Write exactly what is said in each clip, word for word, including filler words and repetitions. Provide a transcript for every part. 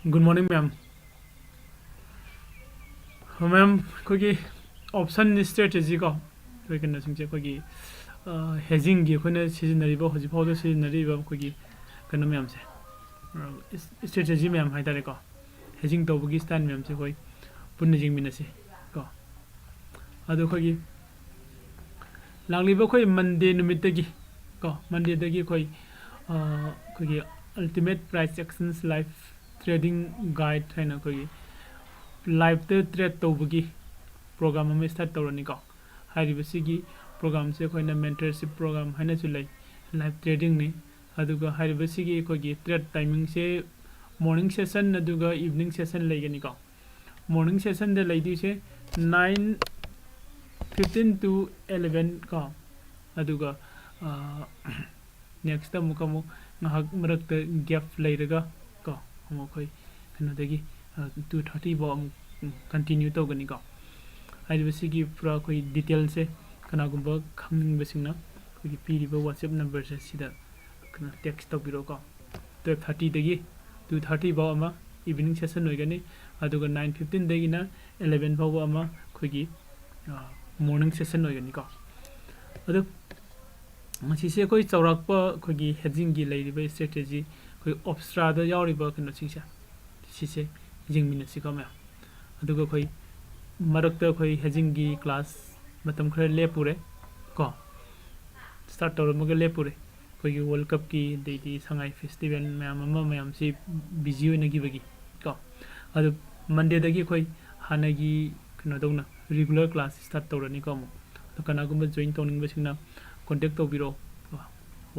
Good morning, ma'am. Ma'am, ꯑꯩꯈꯣꯏꯒꯤ option strategy ꯀꯣ, ꯑꯩꯈꯣꯏ ꯀꯩꯅꯣꯁꯤꯡꯁꯦ, ꯑꯩꯈꯣꯏꯒꯤ hedgingꯒꯤ ꯑꯩꯈꯣꯏꯅ ꯁꯤꯖꯤꯟꯅꯔꯤꯕ, ꯍꯧꯖꯤꯛ ꯐꯥꯎꯗ ꯁꯤꯖꯤꯟꯅꯔꯤꯕ ꯑꯩꯈꯣꯏꯒꯤ ꯀꯩꯅꯣ ꯃꯌꯥꯝꯁꯦ, strategy ꯃꯌꯥꯝ ꯍꯥꯏꯇꯥꯔꯦꯀꯣ, hedging ꯇꯧꯕꯒꯤ style ꯃꯌꯥꯝꯁꯦ ꯑꯩꯈꯣꯏ ꯄꯨꯟꯅ ꯌꯦꯡꯃꯤꯟꯅꯁꯤ ꯀꯣ꯫ ꯑꯗꯣ ꯑꯩꯈꯣꯏꯒꯤ ꯂꯥꯛꯂꯤꯕ ꯑꯩꯈꯣꯏ Monday ꯅꯨꯃꯤꯠꯇꯒꯤ ꯀꯣ, Mondayꯗꯒꯤ ꯑꯩꯈꯣꯏ ꯑꯩꯈꯣꯏꯒꯤ Ultimate Price Actions Live Trading Guide ꯍꯥꯏꯅ ꯑꯩꯈꯣꯏꯒꯤ liveꯇ trade ꯇꯧꯕꯒꯤ program ꯑꯃ start ꯇꯧꯔꯅꯤꯀꯣ꯫ ꯍꯥꯏꯔꯤꯕꯁꯤꯒꯤ programꯁꯦ ꯑꯩꯈꯣꯏꯅ mentorship program ꯍꯥꯏꯅꯁꯨ ꯂꯩ, live tradingꯅꯤ꯫ ꯑꯗꯨꯒ ꯍꯥꯏꯔꯤꯕꯁꯤꯒꯤ ꯑꯩꯈꯣꯏꯒꯤ trade timingꯁꯦ morning session ꯑꯗꯨꯒ evening session ꯂꯩꯒꯅꯤꯀꯣ꯫ Morning sessionꯗ ꯂꯩꯗꯣꯏꯁꯦ nine fifteen to eleven ꯀꯣ꯫ ꯑꯗꯨꯒ next ꯑꯃꯨꯛ ꯑꯃꯨꯛ ꯉꯥꯏꯍꯥꯛ ꯃꯔꯛꯇ gap ꯂꯩꯔꯒ ꯀꯣ, ꯑꯃꯨꯛ ꯑꯩꯈꯣꯏ ꯀꯩꯅꯣꯗꯒꯤ two thirty ꯐꯥꯎ ꯑꯃꯨꯛ continue ꯇꯧꯒꯅꯤꯀꯣ꯫ ꯍꯥꯏꯔꯤꯕꯁꯤꯒꯤ ꯄꯨꯔꯥ ꯑꯩꯈꯣꯏ detailꯁꯦ ꯀꯅꯥꯒꯨꯝꯕ ꯈꯪꯅꯤꯡꯕꯁꯤꯡꯅ ꯑꯩꯈꯣꯏꯒꯤ ꯄꯤꯔꯤꯕ WhatsApp numberꯁꯦ ꯁꯤꯗ ꯀꯩꯅꯣ text ꯇꯧꯕꯤꯔꯛꯑꯣꯀꯣ꯫ Twelve thirtyꯗꯒꯤ two thirty ꯐꯥꯎ ꯑꯃ evening session ꯑꯣꯏꯒꯅꯤ, ꯑꯗꯨꯒ nine fifteenꯗꯒꯤꯅ eleven ꯐꯥꯎꯕ ꯑꯃ ꯑꯩꯈꯣꯏꯒꯤ morning session ꯑꯣꯏꯒꯅꯤꯀꯣ꯫ ꯑꯗꯨ ꯃꯁꯤꯁꯦ ꯑꯩꯈꯣꯏ ꯆꯥꯎꯔꯥꯛꯄ ꯑꯩꯈꯣꯏꯒꯤ hedgingꯒꯤ ꯂꯩꯔꯤꯕ strategy, ꯑꯩꯈꯣꯏ OPSRAꯗ ꯌꯥꯎꯔꯤꯕ ꯀꯩꯅꯣꯁꯤꯡꯁꯦ, ꯁꯤꯁꯦ ꯌꯦꯡꯃꯤꯟꯅꯁꯤꯀꯣ ꯃꯌꯥꯝ꯫ ꯑꯗꯨꯒ ꯑꯩꯈꯣꯏ ꯃꯔꯛꯇ ꯑꯩꯈꯣꯏ hedgingꯒꯤ class ꯃꯇꯝ ꯈꯔ ꯂꯦꯞꯄꯨꯔꯦ ꯀꯣ, start ꯇꯧꯔꯝꯃꯒ ꯂꯦꯞꯄꯨꯔꯦ꯫ ꯑꯩꯈꯣꯏꯒꯤ World Cupꯀꯤ, ꯑꯗꯩꯗꯤ ꯁꯉꯥꯏ festival ꯃꯌꯥꯝ ꯑꯃ, ꯃꯌꯥꯝꯁꯤ busy ꯑꯣꯏꯅꯈꯤꯕꯒꯤ ꯀꯣ꯫ ꯑꯗꯨ Mondayꯗꯒꯤ ꯑꯩꯈꯣꯏ ꯍꯥꯟꯅꯒꯤ ꯀꯩꯅꯣ ꯇꯧꯅ regular class start ꯇꯧꯔꯅꯤꯀꯣ ꯑꯃꯨꯛ꯫ ꯑꯗꯣ ꯀꯅꯥꯒꯨꯝꯕ join ꯇꯧꯅꯤꯡꯕꯁꯤꯡꯅ contact ꯇꯧꯕꯤꯔꯛꯑꯣ,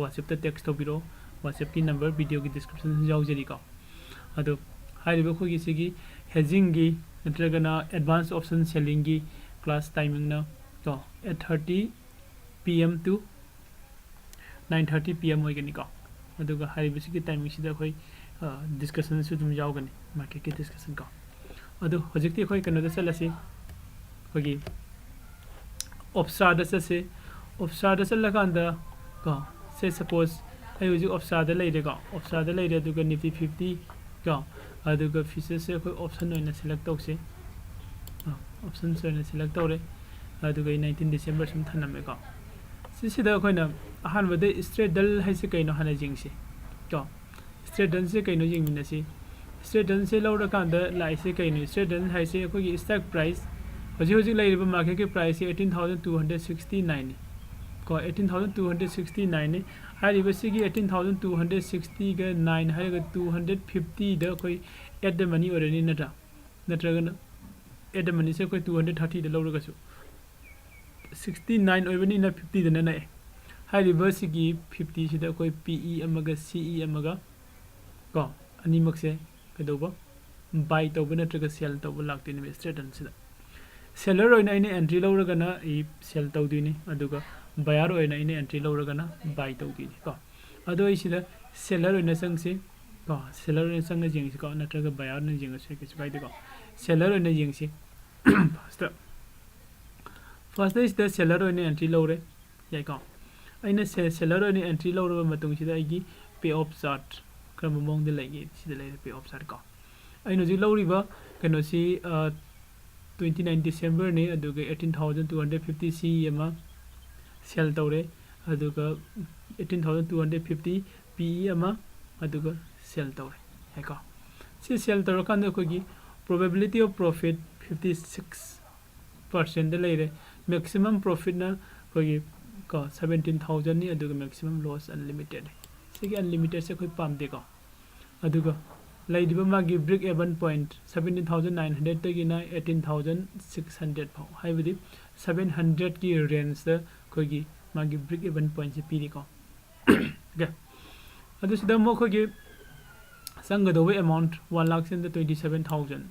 WhatsAppꯇ text ꯇꯧꯕꯤꯔꯛꯑꯣ꯫ WhatsAppꯀꯤ number videoꯒꯤ descriptionꯗ ꯌꯥꯎꯖꯔꯤꯀꯣ꯫ ꯑꯗꯣ ꯍꯥꯏꯔꯤꯕ ꯑꯩꯈꯣꯏꯒꯤ ꯁꯤꯒꯤ hedgingꯒꯤ ꯅꯠꯇ꯭ꯔꯒꯅ advance option sellingꯒꯤ class timingꯅ ꯀꯣ eight thirty PM to nine thirty PM ꯑꯣꯏꯒꯅꯤꯀꯣ꯫ ꯑꯗꯨꯒ ꯍꯥꯏꯔꯤꯕꯁꯤꯒꯤ timingꯁꯤꯗ ꯑꯩꯈꯣꯏ discussionꯁꯨ ꯑꯗꯨꯝ ꯌꯥꯎꯒꯅꯤ, marketꯀꯤ discussion ꯀꯣ꯫ ꯑꯗꯨ ꯍꯧꯖꯤꯛꯇꯤ ꯑꯩꯈꯣꯏ ꯀꯩꯅꯣꯗ ꯆꯠꯂꯁꯤ, ꯑꯩꯈꯣꯏꯒꯤ OPSRAꯗ ꯆꯠꯁꯤ꯫ OPSRAꯗ ꯆꯠꯂꯀꯥꯟꯗ ꯀꯣ, say suppose ꯑꯩ ꯍꯧꯖꯤꯛ OPSRAꯗ ꯂꯩꯔꯦꯀꯣ, OPSRAꯗ ꯂꯩꯔꯦ, ꯑꯗꯨꯒ Nifty fifty ꯀꯣ꯫ ꯑꯗꯨꯒ featuresꯁꯦ ꯑꯩꯈꯣꯏ option ꯑꯣꯏꯅ select ꯇꯧꯁꯤ꯫ options ꯑꯣꯏꯅ select ꯇꯧꯔꯦ꯫ ꯑꯗꯨꯒ ꯑꯩ nineteen December ꯁꯨꯝ ꯊꯅꯝꯃꯦꯀꯣ꯫ ꯁꯤꯁꯤꯗ ꯑꯩꯈꯣꯏꯅ ꯑꯍꯥꯟꯕꯗ straddle ꯍꯥꯏꯁꯦ ꯀꯩꯅꯣ ꯍꯥꯟꯅ ꯌꯦꯡꯁꯤ ꯀꯣ꯫ Straddleꯁꯦ ꯀꯩꯅꯣ ꯌꯦꯡꯃꯤꯟꯅꯁꯤ꯫ Straddleꯁꯦ ꯂꯧꯔꯀꯥꯟꯗ ꯂꯥꯛꯏꯁꯦ ꯀꯩꯅꯣ? Straddle ꯍꯥꯏꯁꯦ ꯑꯩꯈꯣꯏꯒꯤ stock price ꯍꯧꯖꯤꯛ ꯍꯧꯖꯤꯛ ꯂꯩꯔꯤꯕ marketꯀꯤ priceꯁꯦ eighteen thousand two hundred sixty nineꯅꯤ ꯀꯣ꯫ Eighteen thousand two hundred sixty nineꯅꯤ꯫ ꯍꯥꯏꯔꯤꯕꯁꯤꯒꯤ eighteen thousand two hundred sixtyꯒ nine ꯍꯥꯏꯔꯒ two hundred fiftyꯗ ꯑꯩꯈꯣꯏ at the money ꯑꯣꯏꯔꯅꯤ ꯅꯠꯇ꯭ꯔꯥ? ꯅꯠꯇ꯭ꯔꯒꯅ at the moneyꯁꯦ ꯑꯩꯈꯣꯏ two hundred thirtyꯗ ꯂꯧꯔꯒꯁꯨ sixty nine ꯑꯣꯏꯕꯅꯤꯅ fiftyꯗꯅ ꯅꯛꯑꯦ꯫ ꯍꯥꯏꯔꯤꯕꯁꯤꯒꯤ fiftyꯁꯤꯗ ꯑꯩꯈꯣꯏ P E ꯑꯃꯒ C E ꯑꯃꯒ ꯀꯣ ꯑꯅꯤꯃꯛꯁꯦ ꯀꯩꯗꯧꯕ? Buy ꯇꯧꯕ ꯅꯠꯇ꯭ꯔꯒ sell ꯇꯧꯕ ꯂꯥꯛꯇꯣꯏꯅꯦꯕ straddleꯁꯤꯗ꯫ Seller ꯑꯣꯏꯅ ꯑꯩꯅ entry ꯂꯧꯔꯒꯅ ꯑꯩ sell ꯇꯧꯗꯣꯏꯅꯤ, ꯑꯗꯨꯒ buyer ꯑꯣꯏꯅ ꯑꯩꯅ entry ꯂꯧꯔꯒꯅ buy ꯇꯧꯗꯣꯏꯅꯤ ꯀꯣ꯫ ꯑꯗꯣ ꯑꯩ ꯁꯤꯗ seller ꯑꯣꯏꯅ ꯆꯪꯁꯤ ꯀꯣ꯫ Seller ꯑꯣꯏꯅ ꯆꯪꯉ ꯌꯦꯡꯁꯤꯀꯣ, ꯅꯠꯇ꯭ꯔꯒ buyer ꯑꯣꯏꯅ ꯌꯦꯡꯉꯁꯨ ꯌꯥꯏ, ꯀꯩꯁꯨ ꯀꯥꯏꯗꯦꯀꯣ꯫ Seller ꯑꯣꯏꯅ ꯌꯦꯡꯁꯤ꯫ First first ꯑꯩ ꯁꯤꯗ seller ꯑꯣꯏꯅ entry ꯂꯧꯔꯦ꯫ ꯌꯥꯏꯀꯣ꯫ ꯑꯩꯅ seller ꯑꯣꯏꯅ entry ꯂꯧꯔꯕ ꯃꯇꯨꯡꯁꯤꯗ ꯑꯩꯒꯤ pay off chart ꯀꯔꯝꯕ ꯃꯑꯣꯡꯗ ꯂꯩꯒꯦ? ꯁꯤꯗ ꯂꯩꯔꯦ pay off chart ꯀꯣ꯫ ꯑꯩꯅ ꯍꯧꯖꯤꯛ ꯂꯧꯔꯤꯕ ꯀꯩꯅꯣꯁꯤ twenty nine Decemberꯅꯤ꯫ ꯑꯗꯨꯒ eighteen thousand two hundred fifty C E ꯑꯃ sell ꯇꯧꯔꯦ꯫ ꯑꯗꯨꯒ eighteen thousand two hundred fifty P E ꯑꯃ ꯑꯗꯨꯒ sell ꯇꯧꯔꯦ꯫ ꯌꯥꯏꯀꯣ꯫ ꯁꯤ sell ꯇꯧꯔꯀꯥꯟꯗ ꯑꯩꯈꯣꯏꯒꯤ probability of profit fifty six percentꯗ ꯂꯩꯔꯦ꯫ Maximum profitꯅ ꯑꯩꯈꯣꯏꯒꯤ ꯀꯣ seventeen thousandꯅꯤ꯫ ꯑꯗꯨꯒ maximum loss unlimited꯫ ꯁꯤꯒꯤ unlimitedꯁꯦ ꯑꯩꯈꯣꯏ ꯄꯥꯝꯗꯦꯀꯣ꯫ ꯑꯗꯨꯒ ꯂꯩꯔꯤꯕ ꯃꯥꯒꯤ break even point seventeen thousand nine hundredꯇꯒꯤꯅ eighteen thousand six hundred ꯐꯥꯎ, ꯍꯥꯏꯕꯗꯤ seven hundredꯀꯤ rangeꯗ ꯑꯩꯈꯣꯏꯒꯤ ꯃꯥꯒꯤ break even pointꯁꯦ ꯄꯤꯔꯤꯀꯣ꯫ Okay꯫ ꯑꯗꯨ ꯁꯤꯗ ꯑꯃꯨꯛ ꯑꯩꯈꯣꯏꯒꯤ ꯆꯪꯒꯗꯧꯕ amount one lakh twenty seven thousand꯫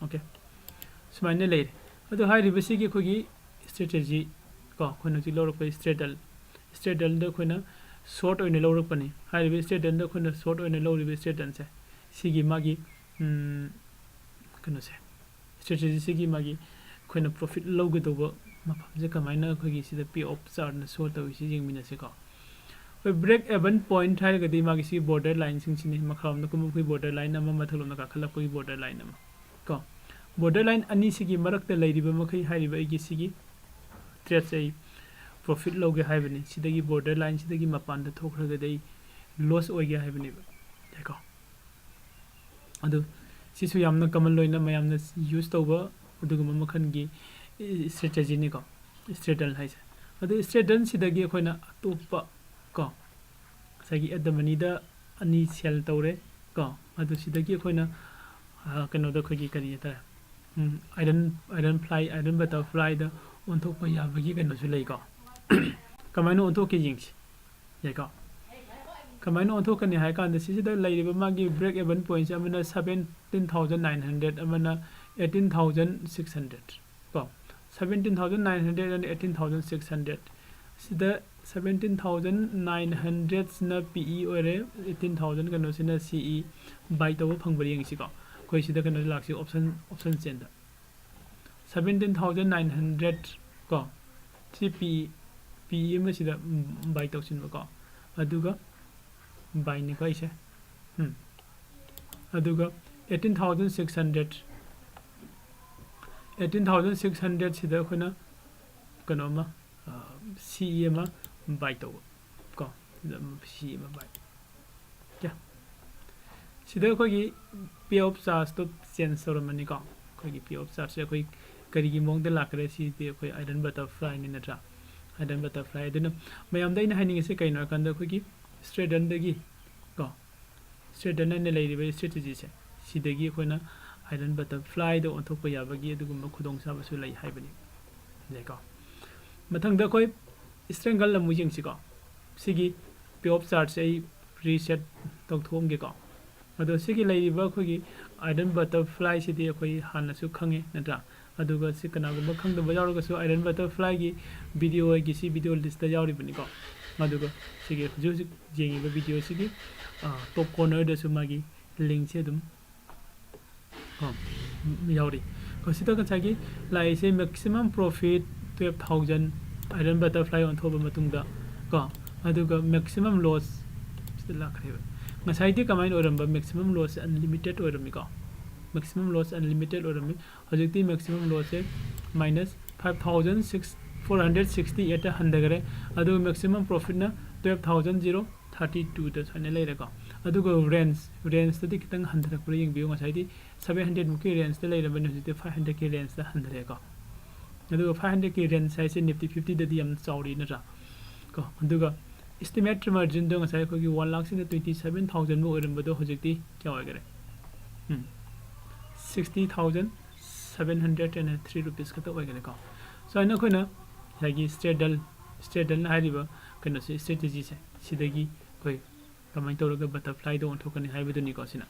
Okay꯫ ꯁꯨꯃꯥꯏꯅ ꯂꯩꯔꯦ꯫ ꯑꯗꯨ ꯍꯥꯏꯔꯤꯕꯁꯤꯒꯤ ꯑꯩꯈꯣꯏꯒꯤ strategy ꯀꯣ, ꯑꯩꯈꯣꯏꯅ ꯍꯧꯖꯤꯛ ꯂꯧꯔꯛꯄ straddle, straddleꯗ ꯑꯩꯈꯣꯏꯅ short ꯑꯣꯏꯅ ꯂꯧꯔꯛꯄꯅꯤ꯫ ꯍꯥꯏꯔꯤꯕ straddleꯗ ꯑꯩꯈꯣꯏꯅ short ꯑꯣꯏꯅ ꯂꯧꯔꯤꯕ straddleꯁꯦ ꯁꯤꯒꯤ ꯃꯥꯒꯤ ꯀꯩꯅꯣꯁꯦ, strategyꯁꯤꯒꯤ ꯃꯥꯒꯤ ꯑꯩꯈꯣꯏꯅ profit ꯂꯧꯒꯗꯧꯕ ꯃꯐꯝꯁꯦ ꯀꯃꯥꯏꯅ ꯑꯩꯈꯣꯏꯒꯤ ꯁꯤꯗ pay off chartꯅ show ꯇꯧꯔꯤꯁꯤ ꯌꯦꯡꯃꯤꯟꯅꯁꯤꯀꯣ꯫ ꯑꯩꯈꯣꯏ break even point ꯍꯥꯏꯔꯒꯗꯤ ꯃꯥꯒꯤ ꯁꯤ border lineꯁꯤꯡꯁꯤꯅꯤ꯫ ꯃꯈꯥꯔꯣꯝꯗ ꯀꯨꯝꯕ ꯑꯩꯈꯣꯏ border line ꯑꯃ, ꯃꯊꯛꯂꯣꯝꯗ ꯀꯥꯈꯠꯂꯛꯄꯒꯤ border line ꯑꯃ ꯀꯣ꯫ Border line ꯑꯅꯤꯁꯤꯒꯤ ꯃꯔꯛꯇ ꯂꯩꯔꯤꯕ ꯃꯈꯩ ꯍꯥꯏꯔꯤꯕ ꯑꯩꯒꯤ ꯁꯤꯒꯤ tradeꯁꯦ ꯑꯩ profit ꯂꯧꯒꯦ ꯍꯥꯏꯕꯅꯤ꯫ ꯁꯤꯗꯒꯤ border lineꯁꯤꯗꯒꯤ ꯃꯄꯥꯟꯗ ꯊꯣꯛꯈ꯭ꯔꯒꯗꯤ ꯑꯩ loss ꯑꯣꯏꯒꯦ ꯍꯥꯏꯕꯅꯦꯕ꯫ ꯌꯥꯏꯀꯣ? ꯑꯗꯨ ꯁꯤꯁꯨ ꯌꯥꯝꯅ common ꯑꯣꯏꯅ ꯃꯌꯥꯝꯅ use ꯇꯧꯕ ꯑꯗꯨꯒꯨꯝꯕ ꯃꯈꯜꯒꯤ, ꯏ, strategyꯅꯤꯀꯣ, straddle ꯍꯥꯏꯁꯦ꯫ ꯑꯗꯨ straddleꯁꯤꯗꯒꯤ ꯑꯩꯈꯣꯏꯅ ꯑꯇꯣꯞꯄ ꯀꯣ, ꯉꯁꯥꯏꯒꯤ at the moneyꯗ ꯑꯅꯤ sell ꯇꯧꯔꯦ ꯀꯣ, ꯑꯗꯨ ꯁꯤꯗꯒꯤ ꯑꯩꯈꯣꯏꯅ, ꯑ, ꯀꯩꯅꯣꯗ ꯑꯩꯈꯣꯏꯒꯤ ꯀꯔꯤ ꯍꯥꯏꯇꯥꯔꯦ, ꯎꯝ, iron, iron fly, iron butterflyꯗ ꯑꯣꯟꯊꯣꯛꯄ ꯌꯥꯕꯒꯤ ꯀꯩꯅꯣꯁꯨ ꯂꯩꯀꯣ꯫ ꯀꯃꯥꯏꯅ ꯑꯣꯟꯊꯣꯛꯀꯦ ꯌꯦꯡꯁꯤ꯫ ꯌꯥꯏꯀꯣ? ꯀꯃꯥꯏꯅ ꯑꯣꯟꯊꯣꯛꯀꯅꯤ ꯍꯥꯏ ꯀꯥꯟꯗ, ꯁꯤꯁꯤꯗ ꯂꯩꯔꯤꯕ ꯃꯥꯒꯤ break even pointꯁꯦ ꯑꯃꯅ seventeen thousand nine hundred, ꯑꯃꯅ eighteen thousand six hundred ꯀꯣ꯫ Seventeen thousand nine hundred and eighteen thousand six hundred꯫ ꯁꯤꯗ seventeen thousand nine hundredꯁꯤꯅ PE ꯑꯣꯏꯔꯦ, eighteen thousand ꯀꯩꯅꯣꯁꯤꯅ CE꯫ Buy ꯇꯧꯕ ꯐꯪꯕ꯭ꯔꯥ ꯌꯦꯡꯁꯤꯀꯣ꯫ ꯑꯩꯈꯣꯏ ꯁꯤꯗ ꯀꯩꯅꯣ ꯂꯥꯛꯁꯤ, option, option chainꯗ꯫ Seventeen thousand nine hundred ꯀꯣ, ꯁꯤ PE, PE ꯑꯃꯁꯤꯗ, ꯎꯝ, buy ꯇꯧꯁꯤꯟꯕꯀꯣ, ꯑꯗꯨꯒ buyꯅꯤꯀꯣ ꯑꯩꯁꯦ꯫ ꯎꯝ꯫ ꯑꯗꯨꯒ eighteen thousand six hundred, eighteen thousand six hundredꯁꯤꯗ ꯑꯩꯈꯣꯏꯅ ꯀꯩꯅꯣ ꯑꯃ, ꯑ, CE ꯑꯃ buy ꯇꯧꯕ ꯀꯣ, ꯁꯤꯗ ꯑꯃ CE ꯑꯃ buy꯫ ꯀꯌꯥ? ꯁꯤꯗ ꯑꯩꯈꯣꯏꯒꯤ pay of chargeꯇꯣ change ꯇꯧꯔꯝꯃꯅꯤꯀꯣ꯫ ꯑꯩꯈꯣꯏꯒꯤ pay of chargeꯁꯦ ꯑꯩꯈꯣꯏ ꯀꯔꯤꯒꯤ ꯃꯑꯣꯡꯗ ꯂꯥꯛꯈ꯭ꯔꯦ? ꯁꯤꯗꯤ ꯑꯩꯈꯣꯏ iron butterflyꯅꯤ ꯅꯠꯇ꯭ꯔꯥ? Iron butterfly꯫ ꯑꯗꯨꯅ ꯃꯌꯥꯝꯗ ꯑꯩꯅ ꯍꯥꯏꯅꯤꯡꯉꯤꯁꯦ ꯀꯩꯅꯣ ꯍꯥꯏ ꯀꯥꯟꯗ, ꯑꯩꯈꯣꯏꯒꯤ straddleꯗꯒꯤ ꯀꯣ, straddle ꯍꯥꯏꯅ ꯂꯩꯔꯤꯕ strategyꯁꯦ, ꯁꯤꯗꯒꯤ ꯑꯩꯈꯣꯏꯅ iron butterflyꯗ ꯑꯣꯟꯊꯣꯛꯄ ꯌꯥꯕꯒꯤ ꯑꯗꯨꯒꯨꯝꯕ ꯈꯨꯗꯣꯡꯆꯥꯕꯁꯨ ꯂꯩ ꯍꯥꯏꯕꯅꯤ꯫ ꯌꯥꯏꯀꯣ? ꯃꯊꯪꯗ ꯑꯩꯈꯣꯏ strangle ꯑꯃꯨꯛ ꯌꯦꯡꯁꯤꯀꯣ꯫ ꯁꯤꯒꯤ pay of chargeꯁꯦ ꯑꯩ reset ꯇꯧꯊꯣꯛꯑꯝꯒꯦꯀꯣ꯫ ꯑꯗꯣ ꯁꯤꯒꯤ ꯂꯩꯔꯤꯕ ꯑꯩꯈꯣꯏꯒꯤ iron butterflyꯁꯤꯗꯤ ꯑꯩꯈꯣꯏ ꯍꯥꯟꯅꯁꯨ ꯈꯪꯉꯦ ꯅꯠꯇ꯭ꯔꯥ? ꯑꯗꯨꯒ ꯁꯤ ꯀꯅꯥꯒꯨꯝꯕ ꯈꯪꯗꯕ ꯌꯥꯎꯔꯒꯁꯨ, iron butterflyꯒꯤ video ꯑꯩꯒꯤ ꯁꯤ video listꯇ ꯌꯥꯎꯔꯤꯕꯅꯤꯀꯣ꯫ ꯑꯗꯨꯒ ꯁꯤꯒꯤ ꯍꯧꯖꯤꯛ ꯍꯧꯖꯤꯛ ꯌꯦꯡꯉꯤꯕ videoꯁꯤꯒꯤ, ꯑ, top cornerꯗꯁꯨ ꯃꯥꯒꯤ linkꯁꯦ ꯑꯗꯨꯝ ꯀꯣ, ꯌꯥꯎꯔꯤ꯫ ꯀꯣ, ꯁꯤꯗ ꯉꯁꯥꯏꯒꯤ ꯂꯥꯛꯏꯁꯦ maximum profit twelve thousand, iron butterfly ꯑꯣꯟꯊꯣꯛꯑꯕ ꯃꯇꯨꯡꯗ ꯀꯣ, ꯑꯗꯨꯒ maximum loss ꯁꯤꯗ ꯂꯥꯛꯈ꯭ꯔꯦꯕ꯫ ꯉꯁꯥꯏꯗꯤ ꯀꯃꯥꯏꯅ ꯑꯣꯏꯔꯝꯕ? Maximum loss unlimited ꯑꯣꯏꯔꯝꯃꯤꯀꯣ, maximum loss unlimited ꯑꯣꯏꯔꯝꯃꯤ꯫ ꯍꯧꯖꯤꯛꯇꯤ maximum loss ꯁꯦ minus five thousand six, four hundred sixty eight ꯍꯟꯊꯈ꯭ꯔꯦ꯫ ꯑꯗꯨꯒ maximum profit ꯅ twelve thousand zero thirty two ꯗ ꯁꯨꯃꯥꯏꯅ ꯂꯩꯔꯦꯀꯣ꯫ ꯑꯗꯨꯒ range, range ꯇꯗꯤ ꯈꯤꯇꯪ ꯍꯟꯊꯔꯛꯄ꯭ꯔꯥ ꯌꯦꯡꯕꯤꯌꯨ꯫ ꯉꯁꯥꯏꯗꯤ seven hundred ꯃꯨꯛꯀꯤ range ꯇ ꯂꯩꯔꯝꯕꯅꯤ, ꯍꯧꯖꯤꯛꯇꯤ five hundred ꯀꯤ range ꯇ ꯍꯟꯊꯔꯛꯑꯦꯀꯣ꯫ ꯑꯗꯨꯒ five hundred ꯀꯤ range ꯍꯥꯏꯁꯦ Nifty fifty ꯗꯗꯤ ꯌꯥꯝ ꯆꯥꯎꯔꯤ ꯅꯠꯇ꯭ꯔꯥ? ꯀꯣ, ꯑꯗꯨꯒ estimate margin ꯗꯣ ꯉꯁꯥꯏ ꯑꯩꯈꯣꯏꯒꯤ one lakh ꯁꯤꯗ twenty seven thousand ꯃꯨꯛ ꯑꯣꯏꯔꯝꯕꯗꯣ ꯍꯧꯖꯤꯛꯇꯤ ꯀꯌꯥ ꯑꯣꯏꯈꯔꯦ? ꯎꯝ, sixty thousand seven hundred and three rupees ꯈꯛꯇ ꯑꯣꯏꯈꯔꯦꯀꯣ꯫ ꯁꯨꯃꯥꯏꯅ ꯑꯩꯈꯣꯏꯅ ꯉꯁꯥꯏꯒꯤ Straddle, Straddle ꯅ ꯍꯥꯏꯔꯤꯕ ꯀꯩꯅꯣꯁꯦ, strategy ꯁꯦ, ꯁꯤꯗꯒꯤ ꯑꯩꯈꯣꯏ ꯀꯃꯥꯏꯅ ꯇꯧꯔꯒ butterfly ꯗ ꯑꯣꯟꯊꯣꯛꯀꯅꯤ ꯍꯥꯏꯕꯗꯨꯅꯤꯀꯣ ꯁꯤꯅ꯫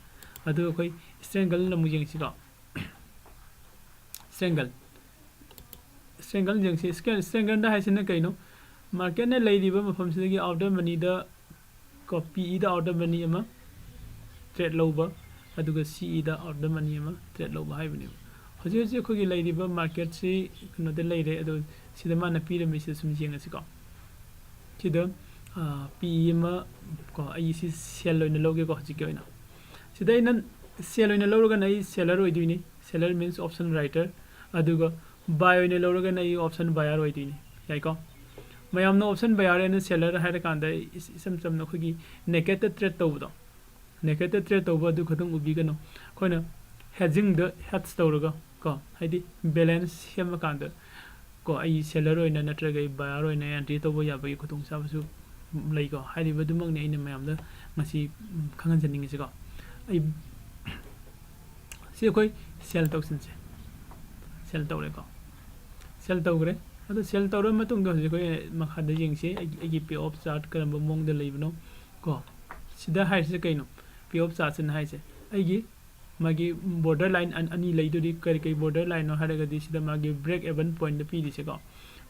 ꯑꯗꯨꯒ ꯑꯩꯈꯣꯏ Strangle ꯑꯃꯨꯛ ꯌꯦꯡꯁꯤꯀꯣ꯫ Strangle, Strangle ꯌꯦꯡꯁꯤ꯫ Strangle, Strangle ꯗ ꯍꯥꯏꯁꯤꯅ ꯀꯩꯅꯣ? Market ꯅ ꯂꯩꯔꯤꯕ ꯃꯐꯝꯁꯤꯗꯒꯤ out of the money ꯗ ꯀꯣ, P E the out of the money ꯑꯃ trade ꯂꯧꯕ, ꯑꯗꯨꯒ C E the out of the money ꯑꯃ trade ꯂꯧꯕ ꯍꯥꯏꯕꯅꯦꯕ꯫ ꯍꯧꯖꯤꯛ ꯍꯧꯖꯤꯛ ꯑꯩꯈꯣꯏꯒꯤ ꯂꯩꯔꯤꯕ market ꯁꯤ ꯀꯩꯅꯣꯗ ꯂꯩꯔꯦ, ꯑꯗꯣ ꯁꯤꯗ ꯃꯥꯅ ꯄꯤꯔꯝꯃꯤꯁꯦ ꯁꯨꯝ ꯌꯦꯡꯉꯁꯤꯀꯣ꯫ ꯁꯤꯗ, ꯑ, P E ꯑꯃ ꯀꯣ, ꯑꯩ ꯁꯤ sell ꯑꯣꯏꯅ ꯂꯧꯒꯦꯀꯣ ꯍꯧꯖꯤꯛꯀꯤ ꯑꯣꯏꯅ꯫ ꯁꯤꯗ ꯑꯩꯅ sell ꯑꯣꯏꯅ ꯂꯧꯔꯒꯅ ꯑꯩ seller ꯑꯣꯏꯗꯣꯏꯅꯤ, seller means option writer, ꯑꯗꯨꯒ buy ꯑꯣꯏꯅ ꯂꯧꯔꯒꯅ ꯑꯩ option buyer ꯑꯣꯏꯗꯣꯏꯅꯤ, ꯌꯥꯏꯀꯣ? ꯃꯌꯥꯝꯅ option buyer and seller ꯍꯥꯏꯔꯀꯥꯟꯗ ꯏꯁ-, ꯏꯆꯝ ꯆꯝꯅ ꯑꯩꯈꯣꯏꯒꯤ naked ꯇ trade ꯇꯧꯕꯗꯣ, naked ꯇ trade ꯇꯧꯕ ꯑꯗꯨ ꯈꯛꯇꯪ ꯎꯕꯤꯒꯅꯨ꯫ ꯑꯩꯈꯣꯏꯅ hedging ꯗ hedge ꯇꯧꯔꯒ ꯀꯣ, ꯍꯥꯏꯗꯤ balance ꯁꯦꯝꯃꯀꯥꯟꯗ ꯀꯣ, ꯑꯩ seller ꯑꯣꯏꯅ ꯅꯠꯇ꯭ꯔꯒ ꯑꯩ buyer ꯑꯣꯏꯅ entry ꯇꯧꯕ ꯌꯥꯕꯒꯤ ꯈꯨꯗꯣꯡꯆꯥꯕꯁꯨ ꯂꯩꯀꯣ꯫ ꯍꯥꯏꯔꯤꯕ ꯑꯗꯨꯃꯛꯅꯤ ꯑꯩꯅ ꯃꯌꯥꯝꯗ ꯉꯁꯤ, ꯎꯝ, ꯈꯪꯍꯟꯖꯅꯤꯡꯉꯤꯁꯤꯀꯣ꯫ ꯑꯩ ꯁꯤ ꯑꯩꯈꯣꯏ sell ꯇꯧꯁꯤꯟꯁꯦ꯫ Sell ꯇꯧꯔꯦꯀꯣ꯫ Sell ꯇꯧꯈ꯭ꯔꯦ꯫ ꯑꯗꯣ sell ꯇꯧꯔꯕ ꯃꯇꯨꯡꯗ ꯍꯧꯖꯤꯛ ꯑꯩꯈꯣꯏ ꯃꯈꯥꯗ ꯌꯦꯡꯁꯤ꯫ ꯑꯩꯒꯤ, ꯑꯩꯒꯤ payoff chart ꯀꯔꯝꯕ ꯃꯑꯣꯡꯗ ꯂꯩꯕꯅꯣ ꯀꯣ꯫ ꯁꯤꯗ ꯍꯥꯏꯔꯤꯁꯦ ꯀꯩꯅꯣ? Payoff chart ꯁꯤꯅ ꯍꯥꯏꯁꯦ ꯑꯩꯒꯤ ꯃꯥꯒꯤ border line ꯑꯅꯤ ꯂꯩꯗꯣꯔꯤ꯫ ꯀꯔꯤ ꯀꯔꯤ border line ꯅꯣ ꯍꯥꯏꯔꯒꯗꯤ ꯁꯤꯗ ꯃꯥꯒꯤ break even point ꯄꯤꯔꯤꯁꯦꯀꯣ꯫